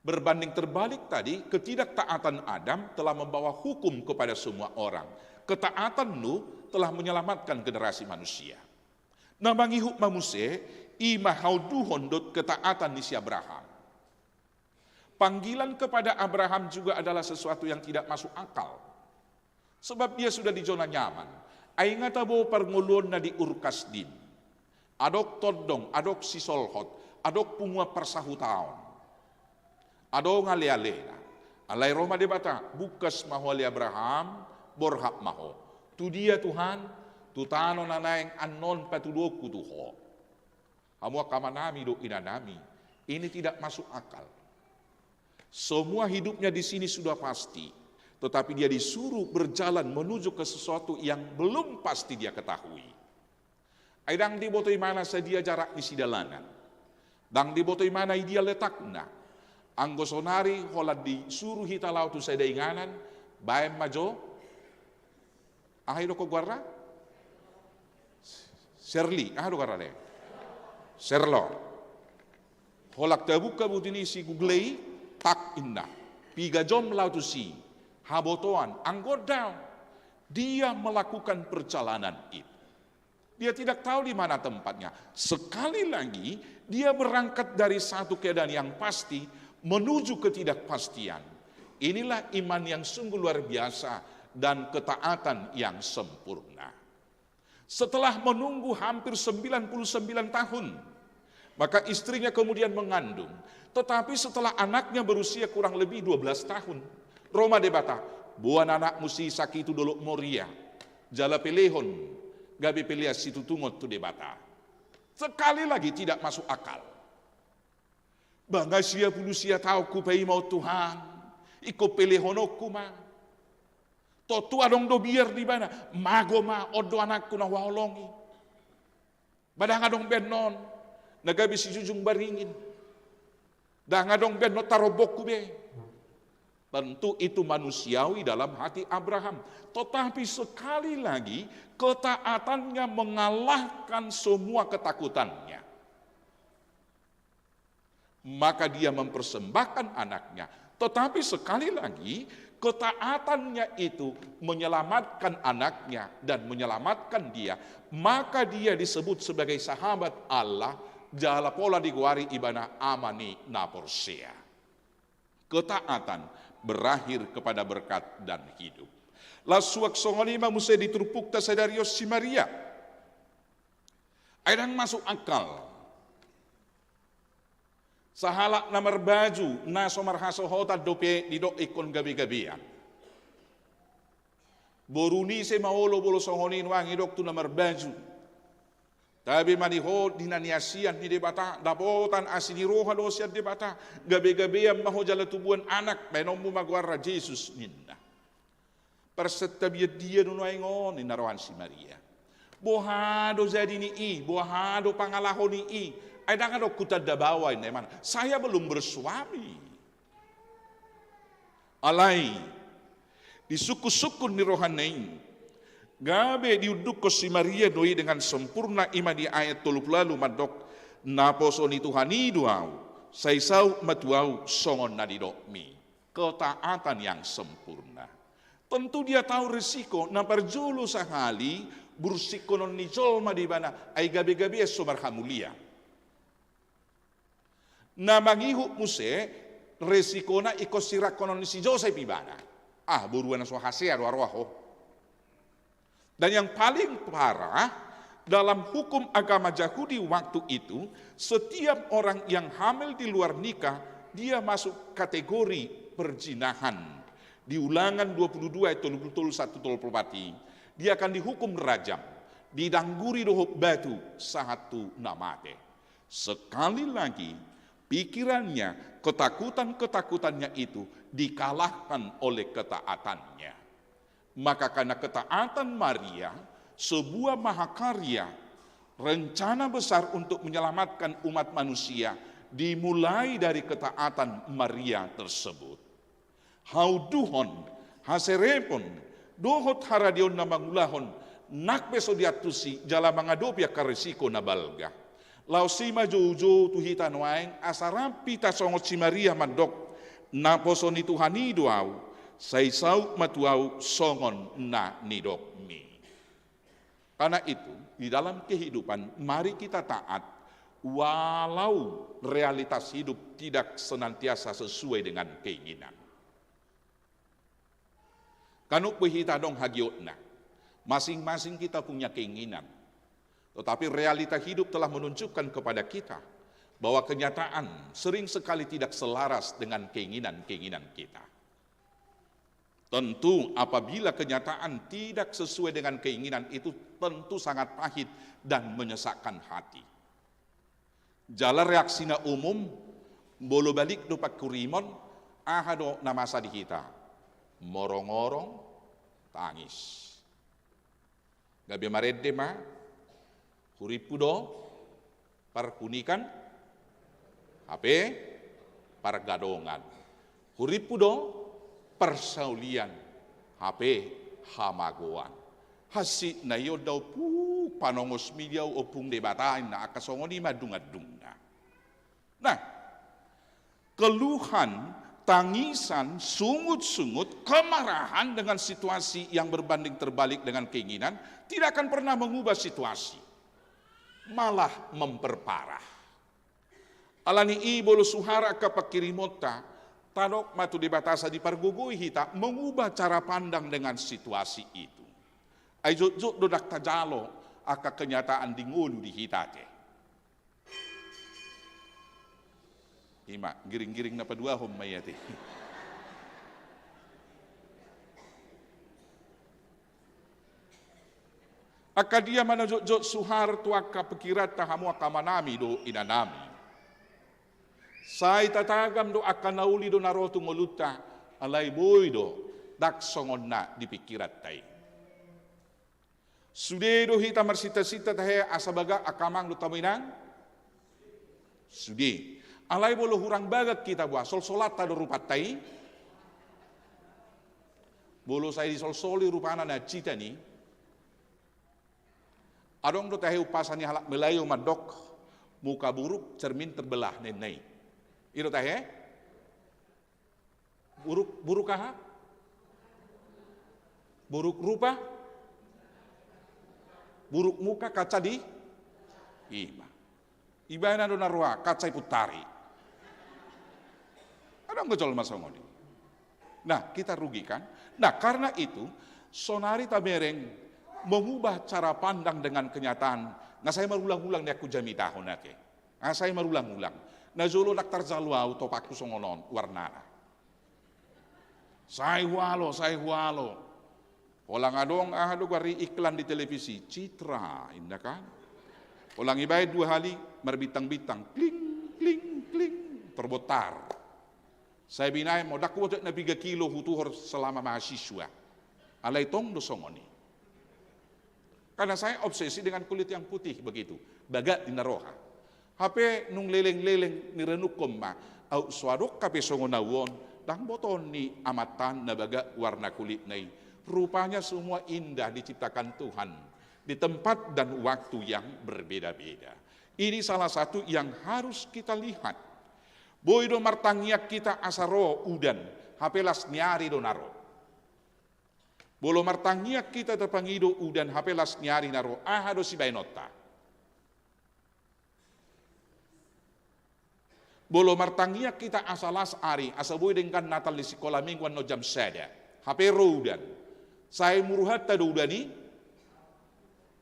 Berbanding terbalik tadi, ketidaktaatan Adam telah membawa hukum kepada semua orang. Ketaatan Nuh telah menyelamatkan generasi manusia. Na mangihut ma muse, i ma haunduhon dohot ketaatan ni si Abraham. Panggilan kepada Abraham juga adalah sesuatu yang tidak masuk akal. Sebab dia sudah di zona nyaman. Ai nga tabo parngoluonna di Ur Kasdim. Adong tondong, adong sisolhot, adong punguan parsahutaon. Adong ale-alena. Alai ro ma Debata, bungkas ma ho ale Abraham, borhat ma ho. Tu dia Tuhan? Tu tano na naeng annon patuduhonku tu ho. Hamu angka amanami dohot inanami, ini tidak masuk akal. Semua hidupnya di sini sudah pasti, tetapi dia disuruh berjalan menuju ke sesuatu yang belum pasti dia ketahui. Ai ndang diboto ibana sadia jarak ni sidalanan. Ndang diboto ibana idia letakna. Anggo sonari holan disuru hita laho tu sada inganan, baen ma jo, aha i do goarna? Serli, aha do goarna de? Serlo. Holan tabuka buti ni si Google i, tak inna. Piga jom laho tusi. Habotoan, anggo ndang. Dia melakukan perjalanan itu. Dia tidak tahu di mana tempatnya. Sekali lagi, dia berangkat dari satu keadaan yang pasti menuju ketidakpastian. Inilah iman yang sungguh luar biasa dan ketaatan yang sempurna. Setelah menunggu hampir sembilan puluh sembilan tahun, maka istrinya kemudian mengandung. Tetapi setelah anaknya berusia kurang lebih dua belas tahun, ro ma Debata, boan anakmu si Ishak i tu dolok Moria, jala pelehon, gabe pelean situtungon tu Debata. Sekali lagi tidak masuk akal. Ba nga sia pulu sia taon hupaima on Tuhan, ingkon pelehononku ma. Tontu adong do biar di ibana, mago ma, on do anakku na huhaholongi. Ba ndang adong baenon na gabe sijujung baringin. Ndang adong baenon tarombokku be. Tentu itu manusiawi dalam hati Abraham. Tetapi sekali lagi, ketaatannya mengalahkan semua ketakutannya. Maka dia mempersembahkan anaknya. Tetapi sekali lagi, ketaatannya itu menyelamatkan anaknya dan menyelamatkan dia. Maka dia disebut sebagai sahabat Allah, jala pola digoari ibana ama ni na porsea. Ketaatan berakhir kepada berkat dan hidup. Laos suang songon i ma muse di turpukta sadari on si Maria. Ai ndang masuk akal. Sahalak na marbaju na so marhasohotan dope didok ingkon gabe-gabean. Boru ni ise ma olo molo songon i nuaeng didok tu na marbaju. Tabe ma di ho di na niasian ni Debata, dapotan asi ni roha do sian Debata, gabe-gabean ma ho jala tubuan anak, baenonmu ma goarna Jesus ninna. Parsantabian dia do nuaeng on ninna roha ni si Maria. Boha do jadi ni i, boha do pangalaho ni i, ai ndang adong hutanda baoa ninna imana. Saya belum bersuami. Alai disungkun-sungkun ni rohana i, gabe diundukkon si Maria do i dengan sempurna, i ma di ayat tolu pulu ualu mandok, naposo ni Tuhan i do ahu, sai saut ma tu ahu songon na nidokmi. Ketaatan yang sempurna. Tentu dia tahu risiko, na parjolo sahali bursinhonon ni jolma do ibana, ai gabe-gabean so marhamulian. Na mangihut muse, resikona ingkon siranghonon ni si Josep ibana. Ah, borua na so hasea do aroa ho. Dan yang paling parah, dalam hukum agama Jahudi waktu itu, setiap orang yang hamil di luar nikah, dia masuk kategori perzinahan. Di Ulangan dua puluh dua ayat tolu puluh tolu, satu tolu puluh empat i, dia akan dihukum rajam, didangguri dohot batu sahat tu na mate. Sekali lagi, pikirannya, ketakutan-ketakutannya itu dikalahkan oleh ketaatannya. Maka karena ketaatan Maria, sebuah mahakarya, rencana besar untuk menyelamatkan umat manusia, dimulai dari ketaatan Maria tersebut. Hauduhon, haserepon, dohot haradeon na mangulahon, nang pe so diantusi jala mangadopi angka risiko na balga. Laos i ma joujou tu hita nuaeng, asa rap hita songon si Maria mandok, naposo ni Tuhan i do ahu, sai saut ma tu ahu songon na nidokmi. Karena itu, di dalam kehidupan, mari kita taat, walau realitas hidup tidak senantiasa sesuai dengan keinginan. Kan boi hita adong hagiotna. Masing-masing kita punya keinginan. Tetapi realita hidup telah menunjukkan kepada kita bahwa kenyataan sering sekali tidak selaras dengan keinginan-keinginan kita. Tentu, apabila kenyataan tidak sesuai dengan keinginan, itu tentu sangat pahit dan menyesakkan hati. Jala reaksina umum, molo balik do pangkirimon, aha do na masa di hita? Morong-orong, tangis. Gabe marende ma, hurimpu do parhunikan, hape pargadongan. Hurimpu do parsaulian, hape hamagoan. Hansit na i on do, ompung panongosmi do ahu, ompung Debata, inna, angka songon i ma andung-andungna. Nah, keluhan, tangisan, sungut-sungut, kemarahan dengan situasi yang berbanding terbalik dengan keinginan tidak akan pernah mengubah situasi, malah memperparah. Alani i, molo suhar angka pangkirimonta, tadok ma tu Debata asa dipargogoi hita mengubah cara pandang dengan situasi itu. Ai jotjot do ndang tajalo angka kenyataan di ngolu di hita ate. Ima, giring-giring na paduahon ma i ate. Angka dia ma na jotjot suhar tu angka pingkiranta, hamu angka amanami dohot inanami? Sai tatagam do angka na uli do na ro tu ngolunta, alai boi do ndang songon na di pingkiranta i. Sude do hita marsinta-sinta tahe asa bagak angka amang dohot hamu inang? Sude. Alai molo hurang bagak hita, boha, solsolanta do rupanta i? Molo sai disolsoli rupana na hansitan i, adong do tahe umpasa ni halak Melayu mandok, muka buruk cermin terbelah, ninna i. I do tahe? Buruk, buruk aha? Buruk rupa? Buruk muka kaca di? Ima. Ibana do na roa, kaca i puntari. Adong do jolma songon i. Nah, kita rugi kan? Nah, karena itu, sonari tabereng mengubah cara pandang dengan kenyataan. Nga sai marulang-ulang nian hujamitahon ate. Nga sai marulang-ulang. Na jolo ndang tarjalo ahu topakku songon on warnana. Sai hualo, sai hualo. Holan adong, aha do, gari iklan di televisi, Citra, inna kan. Holan ibaen dua hali, marbintang-bintang, kling, kling, kling, terbongkar. Sai binaen ma, ndang huboto na piga kilo hutuhor selama mahasiswa. Alai tong do songon i. Karena saya obsesi dengan kulit yang putih begitu. Bagak di na roha. Hape nung leleng-leleng nirenukhon ma, aut so adong hape songon ahu on, ndang botoon ni amanta na bagak warna kulitna i. Rupanya semua indah diciptakan Tuhan di tempat dan waktu yang berbeda-beda. Ini salah satu yang harus kita lihat. Boi do martangiang hita asa ro udan, hape las ni ari do na ro. Molo martangiang hita tapangido udan hape las ni ari na ro, aha do sibaenonta? Molo martangiang hita asa las ari, asa boi denggan Natal di sikola minggu annon jam sada, hape ro udan, sai muru hata do udan i?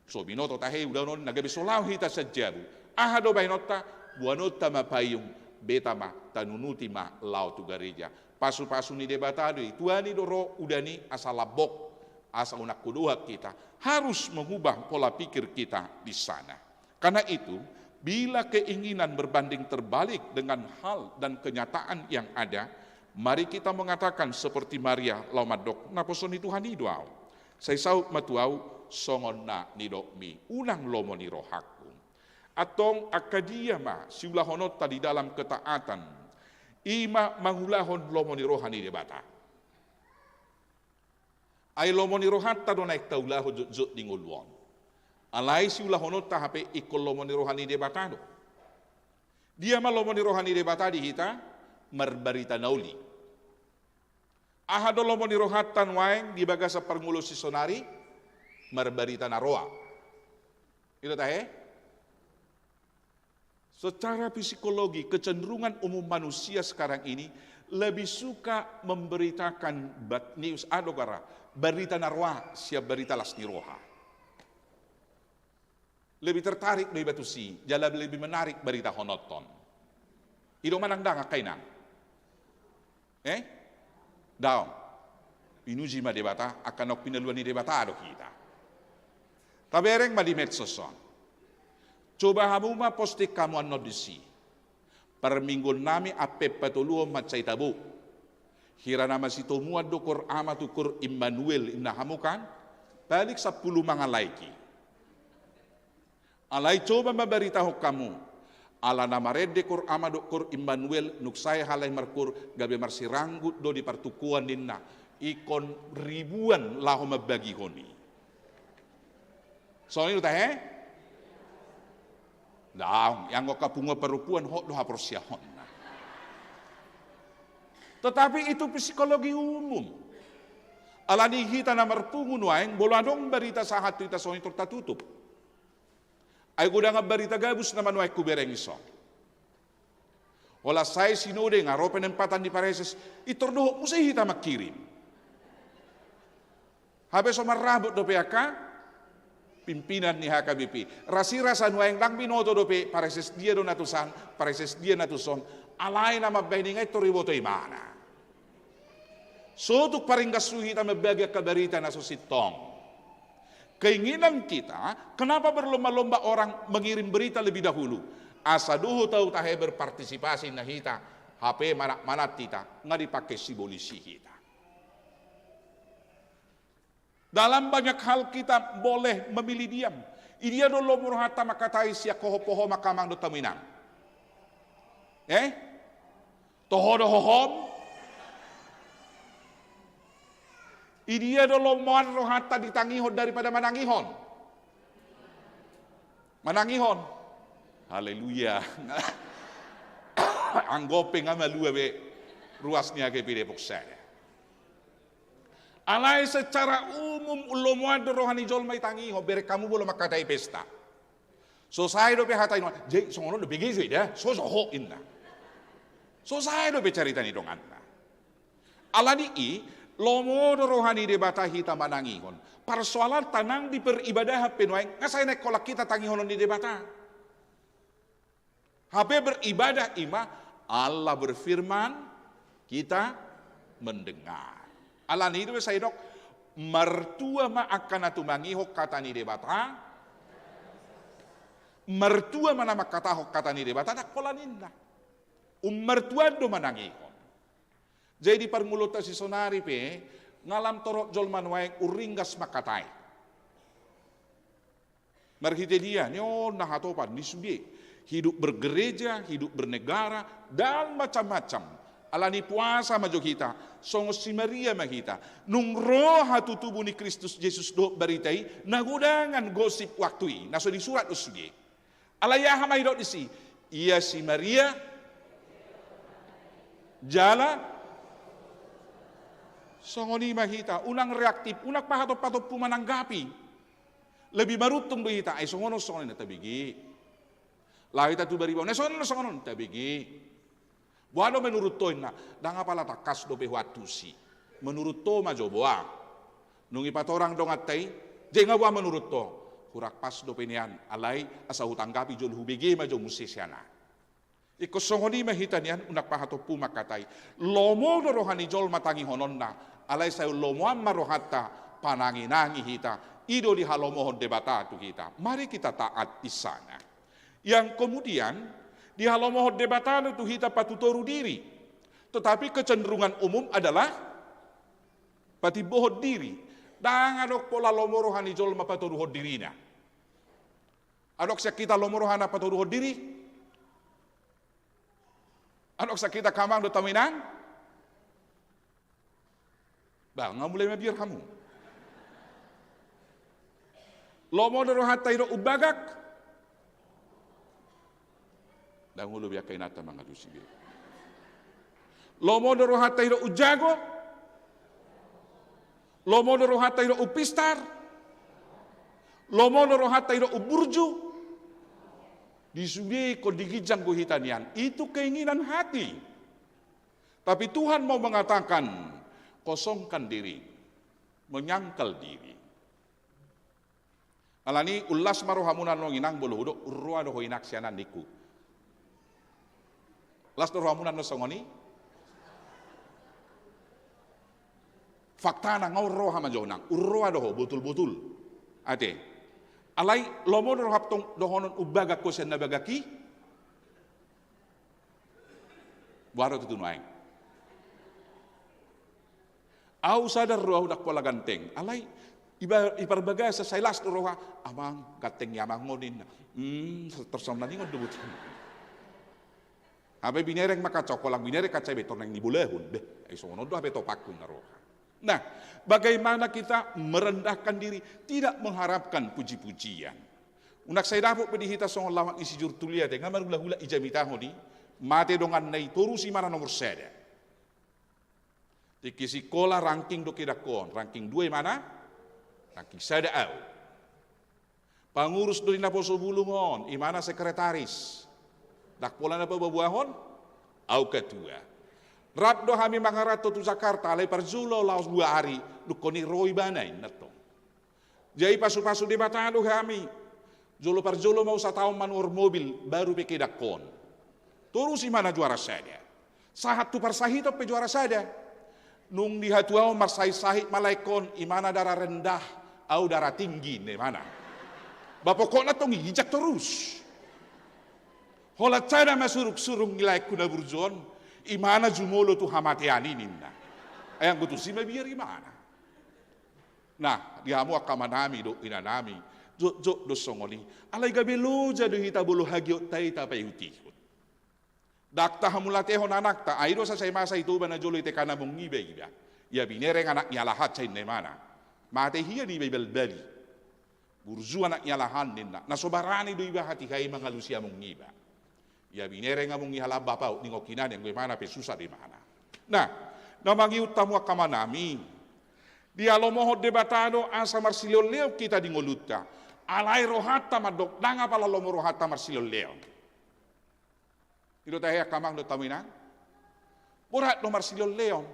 So binoto tahe udan on na gabe so laho hita sian jabu. Aha do baenonta? Boanonta ma payung, beta ma, tanunuti ma laho tu gareja. Pasupasu ni Debata do i, tuani do ro udan i asa lambok, asa unang hudohak hita. Harus mengubah pola pikir kita di sana. Karena itu, bila keinginan berbanding terbalik dengan hal dan kenyataan yang ada, mari kita mengatakan seperti Maria laho mandok, naposo ni Tuhan i do ahu. Sai saut ma tu ahu songon na nidokmi, unang lomo ni rohangku. Antong angka dia ma siulahononta di dalam ketaatan? I ma mangulahon lomo ni roha ni Debata. Ai lomo ni rohanta do naeng taulahon jotjot di ngolu on. Alai siulahononta hape ingkon lomo ni roha ni Debata do. Dia ma lomo ni roha ni Debata di hita? Marbarita na uli. Aha do lomo ni rohanta nuaeng di bagasan parngoluon sisonari? Marbarita na roa. I do tahe? Secara psikologi, kecenderungan umum manusia sekarang ini lebih suka memberitakan bad news, aha do goarna, barita na roa sian barita las ni roha. Lebih tertarik do iba tusi, jala lebih menarik baritahononta on. I do manang ndang, angka inang? Eh? Daong. Pinuji ma Debata, angka naung pinalua ni Debata do hita. Tabereng ma di medsos on. Coba hamu ma posting hamu annon disi. Parmingguonnami ampe patoluhon mansai tabo. Hira na masitomuan do koor ama tu koor Immanuel, ninna hamu kan? Paling sampulu mangalaiki. Alai coba ma baritahon hamu, ala na marende koor ama dohot koor Immanuel, nunga sae halak i markoor, gabe marsiranggut do di partukuan ninna, ingkon ribuan laho mambagihon i. Songon i do tahe? Daong, ianggo angka punguan parompuan hot do haporseaonna. Tetapi itu psikologi umum. Alani hita na marpungu nuaeng, molo adong barita sahat tu hita songon i tor tatutup. Ai godang barita gabus nama nuaeng hubereng i son. Holan sae sinode nga ro penempatan ni pareses, i tor dohot muse hita mangkirim. Hape so marrabot dope angka pimpinan ni H K B P. Rasirasa nuaeng ndang binoto dope pareses dia do na tusan, pareses dia na tuson. Alai na mambahen i nga i tor diboto ibana. So tung paringgas tu hita mambagi angka barita na so sintong. Keinginan kita, kenapa berlomba-lomba orang mengirim berita lebih dahulu? Asa dohot tahe berpartisipasi na hita, hape manat-manat hita, nga dipake sibolis hita. Dalam banyak hal kita boleh memilih diam. Idia do lomo rohanta mangkatai sian hohom-hohom angka amang dohot hamu inang? Eh? Toho do hohom? Idia do lomoan rohanta ditangihon daripada manangihon? Manangihon. Haleluya. Anggo pe nga malua be ruas ni H K B P Depok sada. Alai secara umum lomoan do roha ni jolma ditangihon, bereng hamu molo mangkatai pesta. So sae dope hata i nuaeng, jadi songon on do bege jo i da, so soho inna. So sae dope carita ni donganna. Alani i, lomo do roha ni Debata hita manangihon. Parsoalanta nang di peribadahan pe nuaeng, nga sai naeng holan hita tangihonon ni Debata. Hape beribadah i ma, Allah berfirman, kita mendengar. Alani i do sai didok, martua ma angka na tumangihon hata ni Debata, martua ma na mangkatahon hata ni Debata, ndang holan inna. Ummartuan do manangihon. Jadi parngoluonta sisonari pe, nga lam torop jolma nuaeng umringgas mangkatai. Marhite dia, ni on na hatopan ni sude. Hidup bergereja, hidup bernegara, dan macam-macam. Alani puasa ma jo hita, songon si Maria ma hita. Nung ro hatutubu ni Kristus Jesus dohot barita i, na godangan gosip waktu i, na so disurat do sude. Alai aha ma didok disi? Ia si Maria, jala Songon i ma hita, unang reaktif, unang pahatop-hatoppu mananggapi. Lebih maruntung do hita, ai songon on, songon on, tabege. Laho hita tu bariba on, ai songon on, songon on, tabege. Boha do menurut ho, ninna? Ndang apala tangkas dope huantusi. Menurut ho ma jo boha. Nunga dipatorang donganta i, jadi nga boha menurut ho? Hurang pas dope nian, alai asa hutanggapi jolo hubege ma jo muse sian ahu. Ingkon songon i ma hita nian, unang pahatoppu mangkatai. Lomo do roha ni jolma tangihononna, alai sai lomoan ma rohanta panangi-nangi hita, i do dihalomohon Debata tu hita. Mari kita taat di sana. Yang kemudian, dihalomohon Debata do tu hita patutoru diri. Tetapi kecenderungan umum adalah patimbohon diri. Ndang adong pola lomo roha ni jolma patoruhon dirina. Adong sian hita lomo rohana patoruhon diri? Adong sian hita, angka amang dohot hamu inang? Bah, nga mulai mabiar hamu. Lomo do rohanta didok umbagak? Ndang olo be angka inanta mangalusi be. Lomo do rohanta didok umjago? Lomo do rohanta didok umpistar? Lomo do rohanta didok umburju? Di sude ingkon di ginjang do hita nian. Itu keinginan hati. Tapi Tuhan mau mengatakan, kosongkan diri, menyangkal diri. Alani i, unlas ma rohamuna annon inang, molo hudok, unroha do ho inang sian an, ningku. Las do rohamuna annon songon i? Faktana, nga unroha ma jo, nang unroha do ho, botul-botul. Ate. Alai lomo do roham tong dohonon umbagak ho sian na bagak i? Boha do tutu nuaeng? Ahu sadar do ahu ndang pola ganteng. Alai iba-, iparbagasan sai las do roha, amang, ganteng ni amang on, ninna. Hmm, terserah ninna on do butuh. Hape binereng ma kaca, holan binereng kaca i be tornang ni bolahon. Beh, ai songon on do hape topakku na roha. Nah, bagaimana kita merendahkan diri, tidak mengharapkan puji-pujian. Unang sai dapot pe di hita songon laho ni si Jurtulia, te nga marhula-hula i jamitahon i, mate donganna i, torus imana nomor sada. Tingki sikola ranking do hudok on, ranking dua imana, ranking sada ahu. Pangurus do di naposo bulung on, imana sekretaris. Ndang pola na paboaboahon, ahu ketua. Rap do hami mangaranto tu Jakarta, alai parjolo laos dua ari, dungkon i ro ibana, ninna tong. Jadi pasu-pasu Debata do hami. Jolo parjolo ma ahu sataon manuhor mobil, baru pe hudok on. Torus imana juara sada. Sahat tu parsahiton pe juara sada. Nung di hatuaon marsahit-sahit ma laengkon, imana darah rendah, ahu darah tinggi, ninna imana. Ba pokokna tong i ginjang torus. Holan sada ma surung-surung ni laengku na burju on, imana jumolo tu hamatean i, ninna. Ai anggo tusi mabiar imana. Nah, di hamu angka amanami dohot inanami, jotjot do songon i. Alai gabe loja do hita molo hagiotta i tapaihut-ihut. Ndang tahamulatehon anakta, ai dosa sai masa i Toba na jolo i, tekan among iba iba. Ia binereng anak ni alahan, sai ninna imana. Mate hian iba ibalbali. Burju anak ni alahan, ninna. Na so barani do iba hatiha i mangalusi among iba. Ia binereng among i, halak bapa, ninna ho, inang, anggo imana pe susah do imana. Nah, na mangihut hamu angka amanami. Dihalomohon Debata do asa marsilehon-lehon hita di ngolunta. Alai rohanta mandok, ndang apala lomo rohanta marsilehon-lehon. I do tahe angka amang dohot hamu inang. Borat do marsilehon-lehon.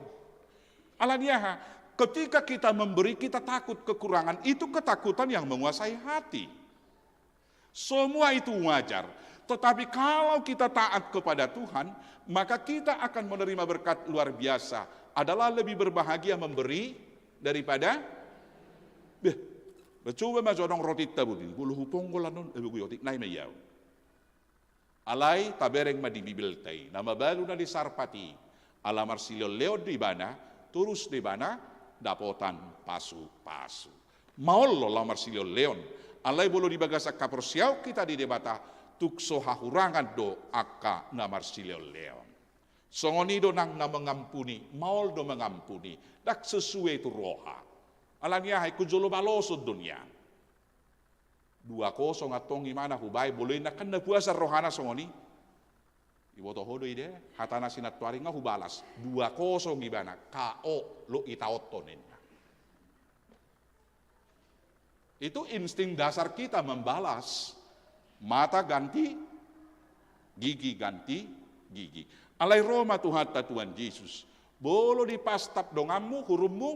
Alani aha? Ketika kita memberi, kita takut kekurangan. Itu ketakutan yang menguasai hati. Semua itu wajar. Tetapi kalau kita taat kepada Tuhan, maka kita akan menerima berkat luar biasa. Adalah lebih berbahagia memberi daripada, beh, coba ma jo adong roti tabun i, molo huponggol annon, eh, begu otik nai ma i ahu. Alai tabereng ma di Bibelta i, na mabalu na di Sarpat i, ala marsilehon-lehon do ibana, torus do ibana dapotan pasu-pasu. Maol do laho marsilehon-lehon, alai molo di bagasan haporseaon hita di Debata, tung so hahurangan do angka na marsilehon-lehon. Songon i do nang na mengampuni, maol do mengampuni, ndang sesuai tu roha. Alani aha? Ingkon jolo baloson do nian. Dua kosong antong imana hubaen, molo inna kan na puasa rohana songon i. Diboto ho do i de, hatana si Nantoari nga hubalas, dua kosong ibana, K O, lo itaothon ninna. Itu insting dasar kita membalas. Mata ganti gigi, ganti gigi. Alai ro ma Tuhanta Tuhan Jesus. Molo dipastap donganmu, hurummu,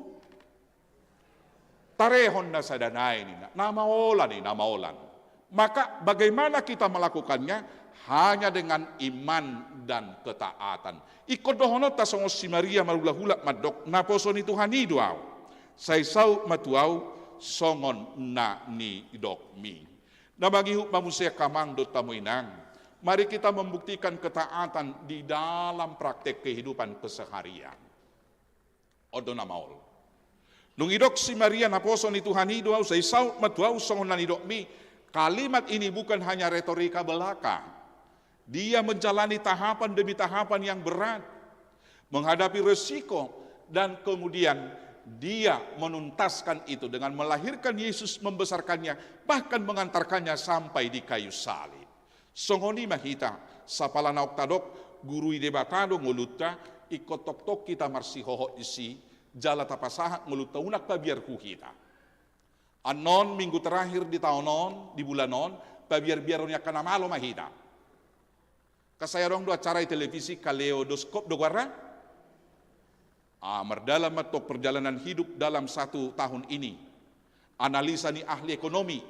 tarehon na sada nai ninna. Na maolan i, na maolan. Maka bagaimana kita melakukannya? Hanya dengan iman dan ketaatan. Ingkon dohononta songon si Maria marhulahula mandok, naposo ni Tuhan i do ahu. Sai saut ma tu ahu songon na nidokmi. Na mangihut ma muse angka amang dohot hamu inang. Mari kita membuktikan ketaatan di dalam praktek kehidupan keseharian. On do na maol. Dung didok si Maria, naposo ni Tuhan i do ahu, sai saut ma tu ahu songon na nidokmi. Kalimat ini bukan hanya retorika belaka. Dia menjalani tahapan demi tahapan yang berat, menghadapi resiko, dan kemudian dia menuntaskan itu dengan melahirkan Yesus, membesarkannya, bahkan mengantarkannya sampai di kayu salib. Songon i ma hita, sapala naung tadok, guru ni Debata do ngolunta, ingkon tongtong hita marsihohot disi, jala tapasahat ngolunta unang pabiar hu hita. Annon minggu terakhir di taon on, di bulan on, pabiar-biaron ni angka na malo ma hita. Kasai adong do acara di televisi, kaleidoscope do goarna. Ah, mardalan ma tong perjalanan hidup dalam satu tahun ini. Analisa ni ahli ekonomi.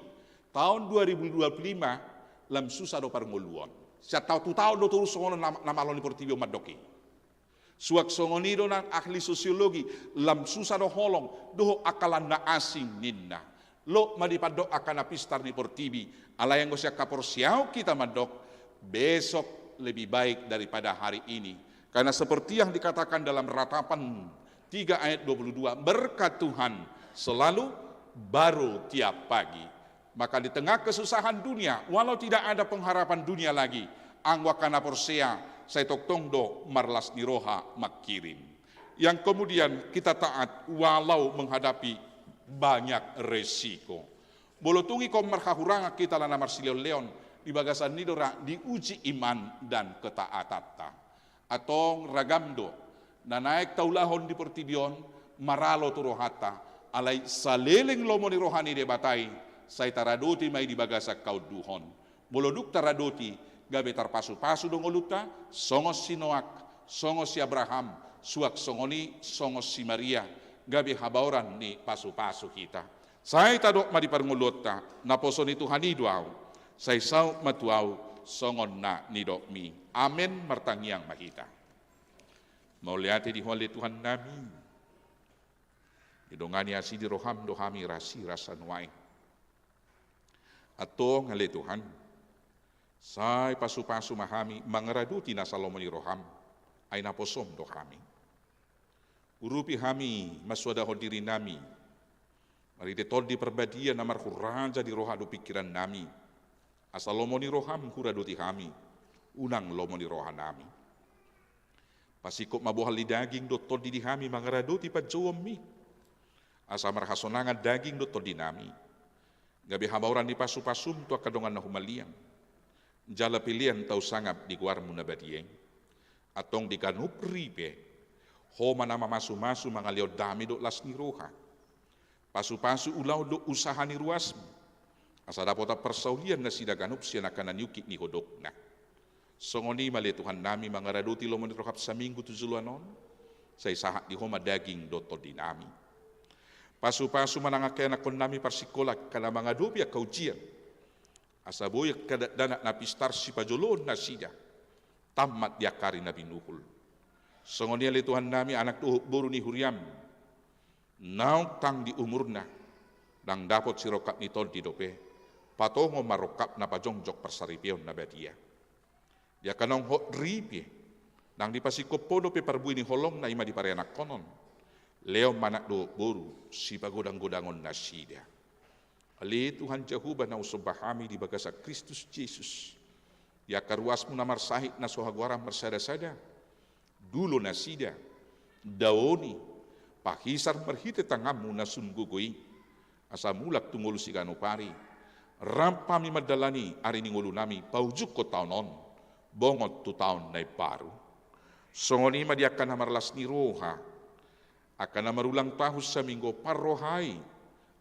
Taon dua ribu dua puluh lima, lam susah do parngoluon. Sian taon tu taon do torus songon na, na malo ni portibi on mandok i. Suang songon i do nang ahli sosiologi, lam susah do holong, dohot angka lan na asing ninna. Lot ma dipandok angka na pistar ni portibi, alai anggo sian haporseaon hita mandok, besok lebih baik daripada hari ini. Karena seperti yang dikatakan dalam Ratapan tiga ayat dua puluh dua, berkat Tuhan selalu baru tiap pagi. Maka di tengah kesusahan dunia, walau tidak ada pengharapan dunia lagi, anggo angka na porsea, sai tongtong do marlas ni roha mangkirim. Yang kemudian kita taat walau menghadapi banyak resiko. Molo tung ingkon marhahurangan hita alana marsilehon-lehon, di bagasan i do ra diuji iman dan ketaatanta. Antong ragam do na naeng taulahon di portibi on, maralo tu rohanta, alai saleleng lomo ni roha ni Debata i, sai taradoti ma i di bagasan haunduhon. Molo dung taradoti, gabe tarpasu-pasu do ngolunta, songon si Noak, songon si Abraham, suang songon i, songon si Maria, gabe habaoran ni pasu-pasu hita. Sai tadok ma di parngoluonta, naposo ni Tuhan i do ahu, sai saut ma tu ahu songon na nidokmi. Amen. Martangiang ma hita. Mauliate di Ho ale Tuhan nami. Didongani asi di roham do hami rasirasa nuaeng. Antong ale Tuhan, sai pasu-pasu ma hami mangaradoti nasa lomo ni roham, ai naposom do hami. Urupi hami mansoadahon diri nami marhite Tondi Parbadia na marhurraja di roha dohot pingkiran nami, asa lomo ni roham huradoti hami, unang lomo ni roha nami. Pasingkop ma bohal ni daging dohot tondi di hami mangaradoti panjouonmi, asa marhasonangan daging dohot tondi nami, gabe habaoran ni pasu-pasum tu angka dongan na humaliang, jala pelean tau sangap di goarmu na badia i. Antong di ganup ripe, Ho ma na mamasu-masu mangalehon dame dohot las ni roha. Pasu-pasu ulaon dohot usaha ni ruasmu, asa dapotan parsaulian nasida ganup sian angka na niungkit ni hodokna. Songon i ma ale Tuhan nami mangaradoti lomo ni roham saminggu tu joloan on, sai sahat di Ho ma daging dohot tondi nami. Pasu-pasu ma nang angka ianakkon nami parsingkola angka na mangadopi angka ujian, asa boi angka dakdanak na pistar sipajoloon nasida, tammat di angka ari na binuhul. Songon i ale Tuhan nami anak dohot boru ni huriam, naung tang di umurna, ndang dapot sirongkap ni tondi dope, patongon ma rongkapna pajongjong parsaripeon na badia. Di angka naung hot ripe, ndang dipasingkop Ho dope parbue ni holongna i ma di parianakhonon, lehon ma anak dohot boru sipagodang-godangon nasida. Ale Tuhan Jahowa na husomba hami di bagasan Kristus Jesus, di angka ruasmu na marsahit na so hagoaran marsada-sada, dulo nasida, daoni, pahisar marhite tanganmu na sun gogo i, asa mulak tu ngolu siganup ari, rap hami mandalani ari ni ngolunami paujunghon taon on, bongot tu taon na imbaru. Songon i ma di angka na marlas ni roha, angka na marulang tahun saminggu parrohai,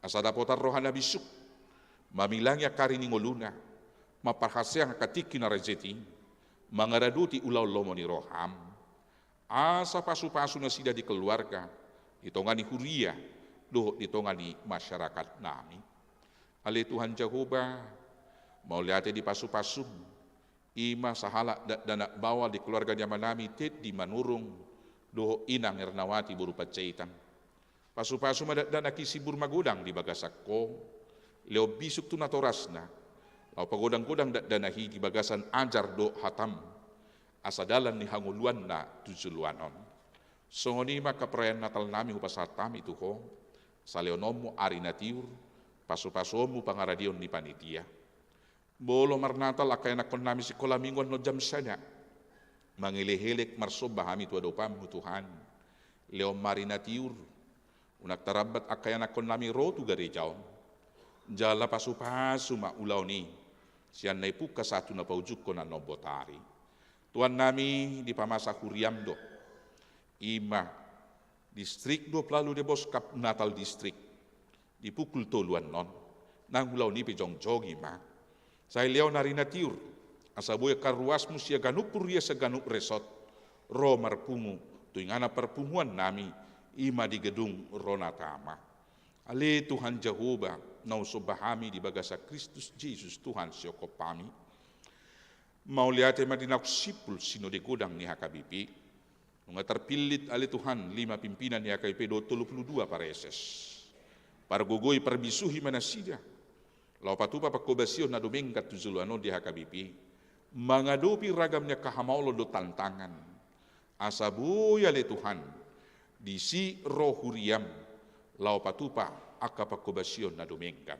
asa dapotan roha na bisuk, mamilangi angka ari ni ngoluna, mamparhaseang angka tingki na rejeti, mangaradoti ulaon lomo ni roham. Asa pasupasu nasida di keluarga, di tonga ni huria, dohot di tonga ni masyarakat nami. Ale Tuhan Jahowa, mauliate di pasupasum, i ma sahalak dakdanak baoa di keluarga ni amanami Teddy Manurung, dohot inang Ernawati boru Panjaitan. Pasupasu ma dakdanak i sibur magodang di bagasan Ho, lehon bisuk tu natorasna, laho pagodanggodang dakdanak i di bagasan ajar dohot hatam, asa dalan ni hangoluanna tu joloan on. Songon i ma angka perayaan Natal nami hupasahat hami tu Ho, salehononmu ari na tiur, pasupasuonmu pangaradeon ni panitia. Molo marnatal angka ianakkon nami sikola minggu annon jam sada, mangelekelek marsomba hami tu adopanmu Tuhan, lehon ma ari na tiur, unang tarambat angka ianakkon nami ro tu gareja on. Jala pasupasu ma ulaon i, sian na ipungka sahat tu na paujungkon annon botari. Tuhan nami, dipamasa huriam do, i ma Distrik Dua Puluh Ualu Debos Cup Natal Distrik, di pukul tolu annon, nang ulaon i pe jongjong i ma. Sai lehon ari na tiur, asa boi angka ruasmu sian ganup huria sian ganup resort, ro marpungu tu inganan parpunguan nami, i ma di gedung Ronatama. Ale Tuhan Jahowa, na husomba hami di bagasan Kristus Jesus Tuhan sihophop hami. Mauliate ma di naung simpul sinode godang ni H K B P. Nunga tarpillit ale Tuhan lima pimpinan ni H K B P dohot tolu pulu dua pareses. Pargogoi parbisuhi ma nasida laho patupa panghobasion na dumenggan tu joloan on di H K B P, mangadopi ragam ni angka hamaolon dohot tantangan. Asa boi ale Tuhan, disi ro huriam laho patupa angka panghobasion na dumenggan.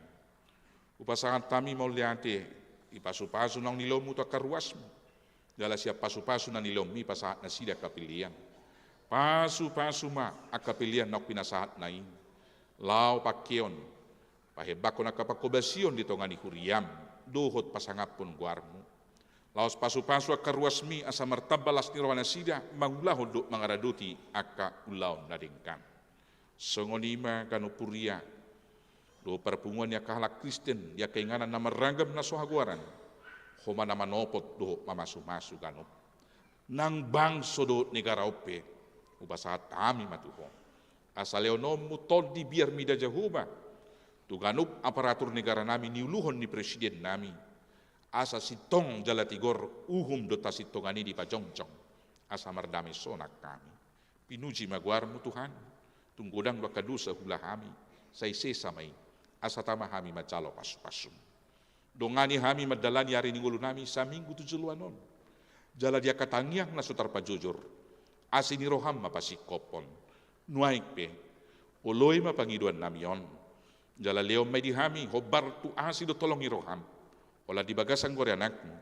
Hupasahat hami mauliate, di pasupasu naung nilehonmu tu angka ruasmu. Jala sian pasupasu na nilehonmi pasahat nasida angka pelean. Pasupasu ma angka pelean naung pinasahatna i, laho pangkeon, pahembangkon angka panghobasion di tonga ni huriam, dohot pasangaphon goarmu. Laos pasupasu angka ruasmi asa martamba las ni roha nasida mangulahon dohot mangaradoti angka ulaon na denggan. Songon i ma ganup huria dohot parpunguan ni angka halak Kristen di angka inganan na marragam na so hagoaran, Ho ma na manopot dohot mamasumasu ganup. Nang bangso dohot negara on pe, hupasahat hami ma tu Ho. Asa lehononmu tondi biar mida Jahowa tu ganup aparatur negara nami niuluhon ni presiden nami, asa sintong jala tigor uhum dohot hasintongan i dipajongjong, asa mardame sonang hami. Pinuji ma goarmu Tuhan, tung godang do angka dosa huula hami, sai sesa ma i, asa tama hami manjalo pasupasum. Dongani hami mandalani ari ni ngolu nami saminggu tu joloan on. Jala di angka tangiang na so tarpajojor, asi ni roham ma pasingkophon. Nuaeng pe, oloi ma pangidoan nami on. Jala lehon ma i di hami hombar tu asi dohot holong ni roham. Holan di bagasan goar ni anakmu,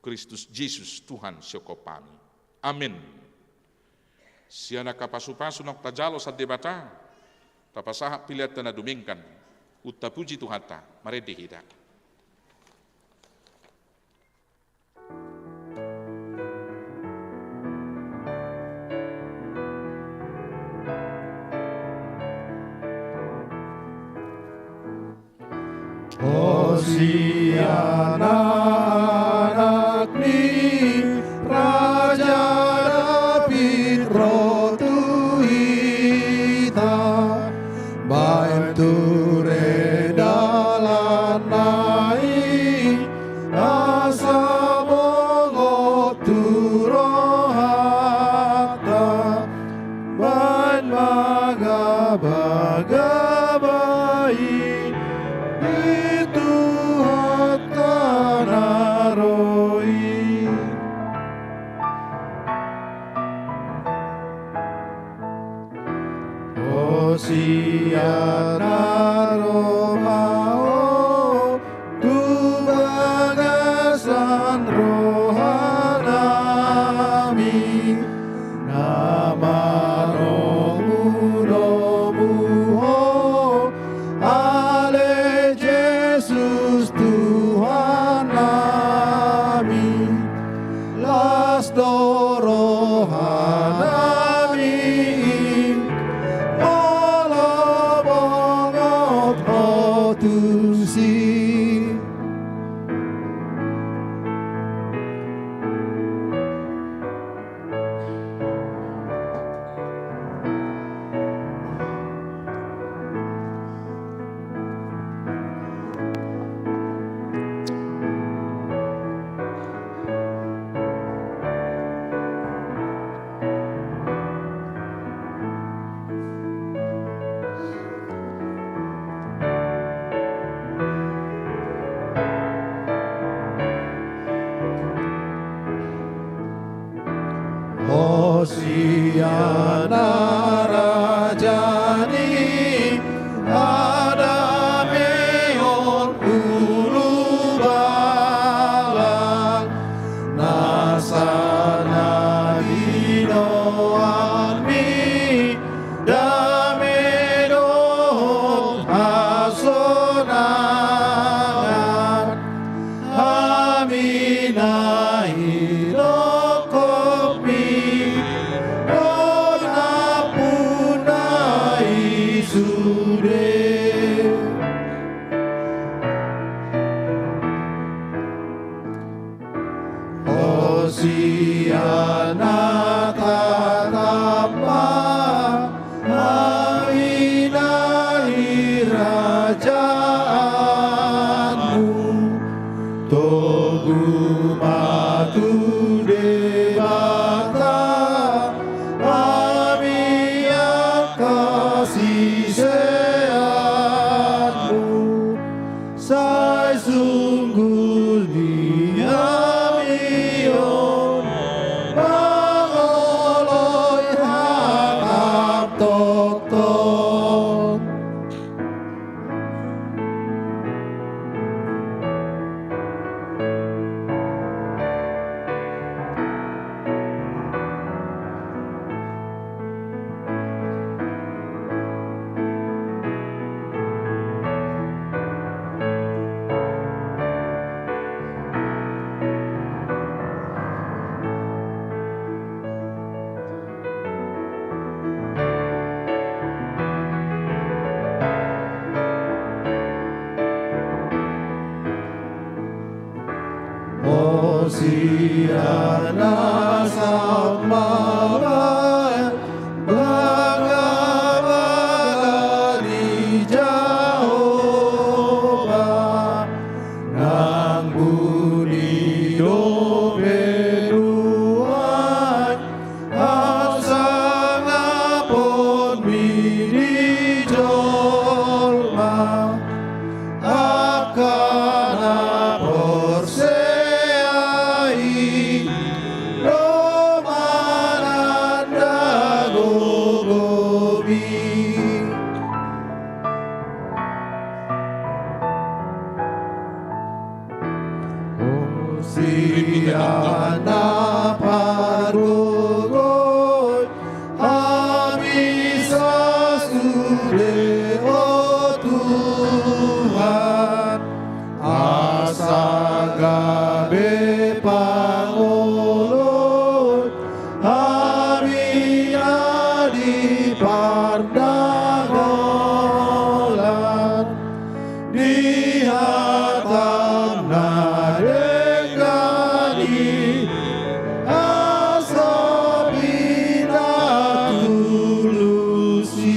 Kristus Jesus Tuhan sihophop hami. Amen. Sian angka pasupasu naung tajalo sian Debata, tapasahat peleanta na dumenggan, tapuji Tuhanta, marende hita. Hosana, Anak ni Raja Daud ro tu hita, baen ture dalanna i, asa bongot tu rohanta. Baen ma gabagaba i di Tuhanta na ro i. Hosana, ro ma Ho tu bagasan rohanami, na maromuromu Ho, ale Jesus Tuhannami. na raja ni hadameon ulubalang, nasa na binoanmi dame dohot hasonangan. Hami na idokkon mi do nampuna i sude. Hosianna, tatap ma hami na di rajaanmu. Togu ma tu Debata hami angka siseanmu. Sai sunggul di hami on mangoloi hatangtoktok. Hosianna, sahat ma bagabaga ni Jahowa. Nang buni dope nuaeng hasangaponmi di jolma, angka na porsea i do mananda gogomi. Hosianna, pargogoi hami sasude, o Tuhan, asa gabe pangoloi hami na di pardagolan, di hatam na denggan i, asa pinatulus i.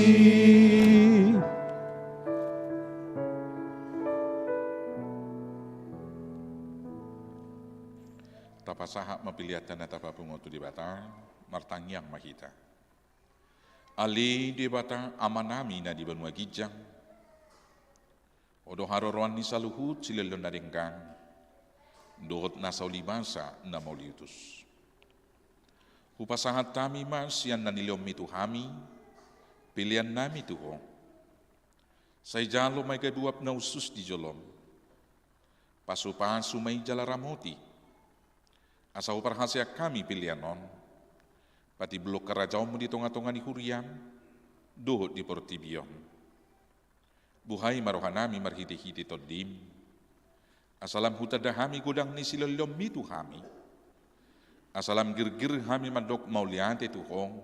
Tapasahat ma peleanta na tapapungu tu Debata. Martangiang ma hita. Ale Debata Amanami na di banua ginjang, Ho do haroroan ni saluhut silehon na denggan dohot nasa uli basa na mauliutus. Hupasahat hami ma sian na nilehonmi tu hami peleannami tu Ho. Sai jalo ma i gabe uap na hushus di jolom. Pasupasu ma i jala ramoti, asa huparhaseang hami pelean on patimbulhon harajaonmu di tongatonga ni huriam dohot di portibi on. Buhai ma rohanami marhitehite Tondim, asa lam hutanda hami godang ni silehonlehonmi tu hami, asa lam girgir hami mandok mauliate tu Ho,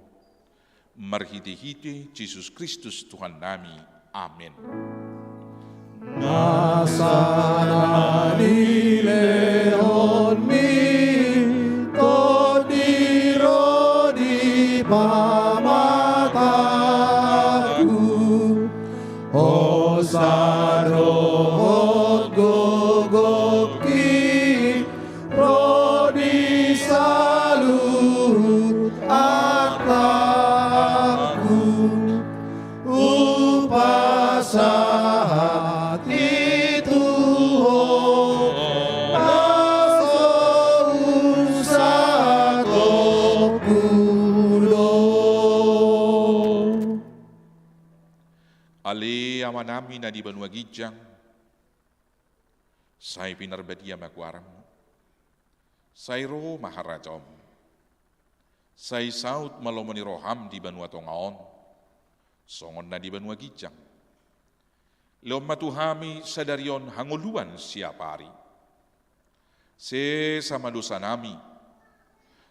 marhitehite Jesus Kristus Tuhannami. Amen. Nasa na nilehonmi Tondi ro di pamatangku, hosa dohot gogongki ro di saluhut angkangku. Hupasahat i tu Ho, na so husatongku do. Ale Amanami na di banua ginjang, sai pinarbadia ma goarMu. Sai ro ma harajaonMu. Sai saut ma lomo ni rohaM di banua tonga on, songon na di banua ginjang. Lehon ma tu hami sadari on hangoluan siapari. Sesa ma dosanami,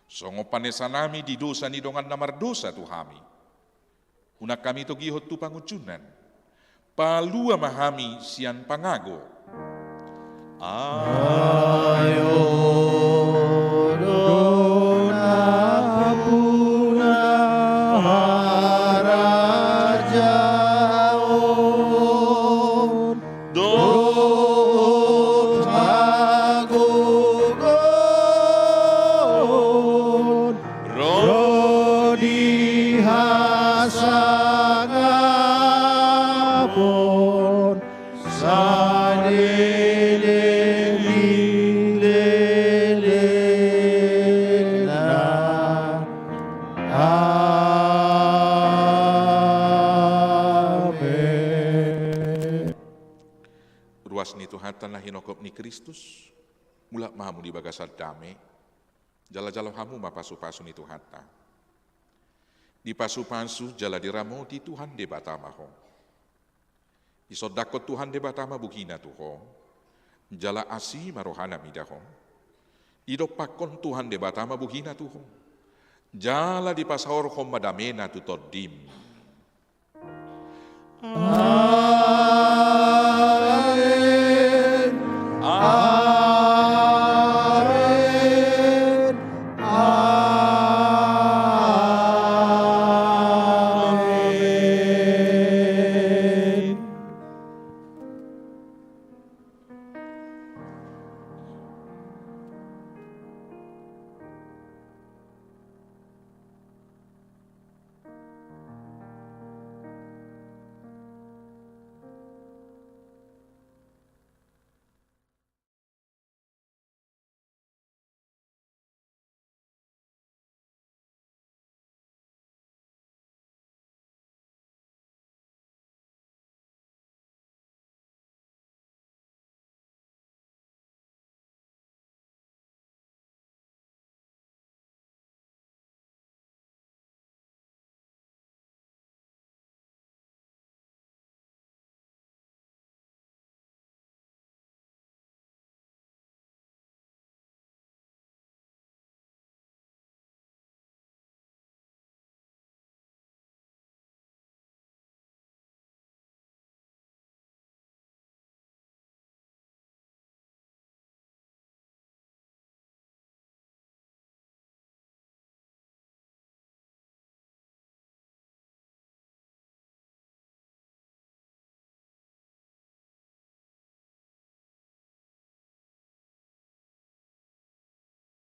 songon panesanami di dosa ni dongan na mardosa tu hami. Unang hami togihon tu pangunjunan. Palua ma hami sian pangago. Ai Ho do nampuna harajaon dohot hagogoon ro di hasangapon saleleng ni lelengna. Amen. Ruas ni Tuhanta na hinophop ni Kristus, mulak ma hamu di bagasan dame, jala jalo hamu ma pasupasu ni Tuhanta. Dipasupasu jala diramoti Tuhan Debata ma ho. Disondangkon Tuhan Debata ma bohina tu ho, jala asi ma rohana mida ho. Didompakkon Tuhan Debata ma bohina tu ho, jala dipasaorhon ma damena tu tondim.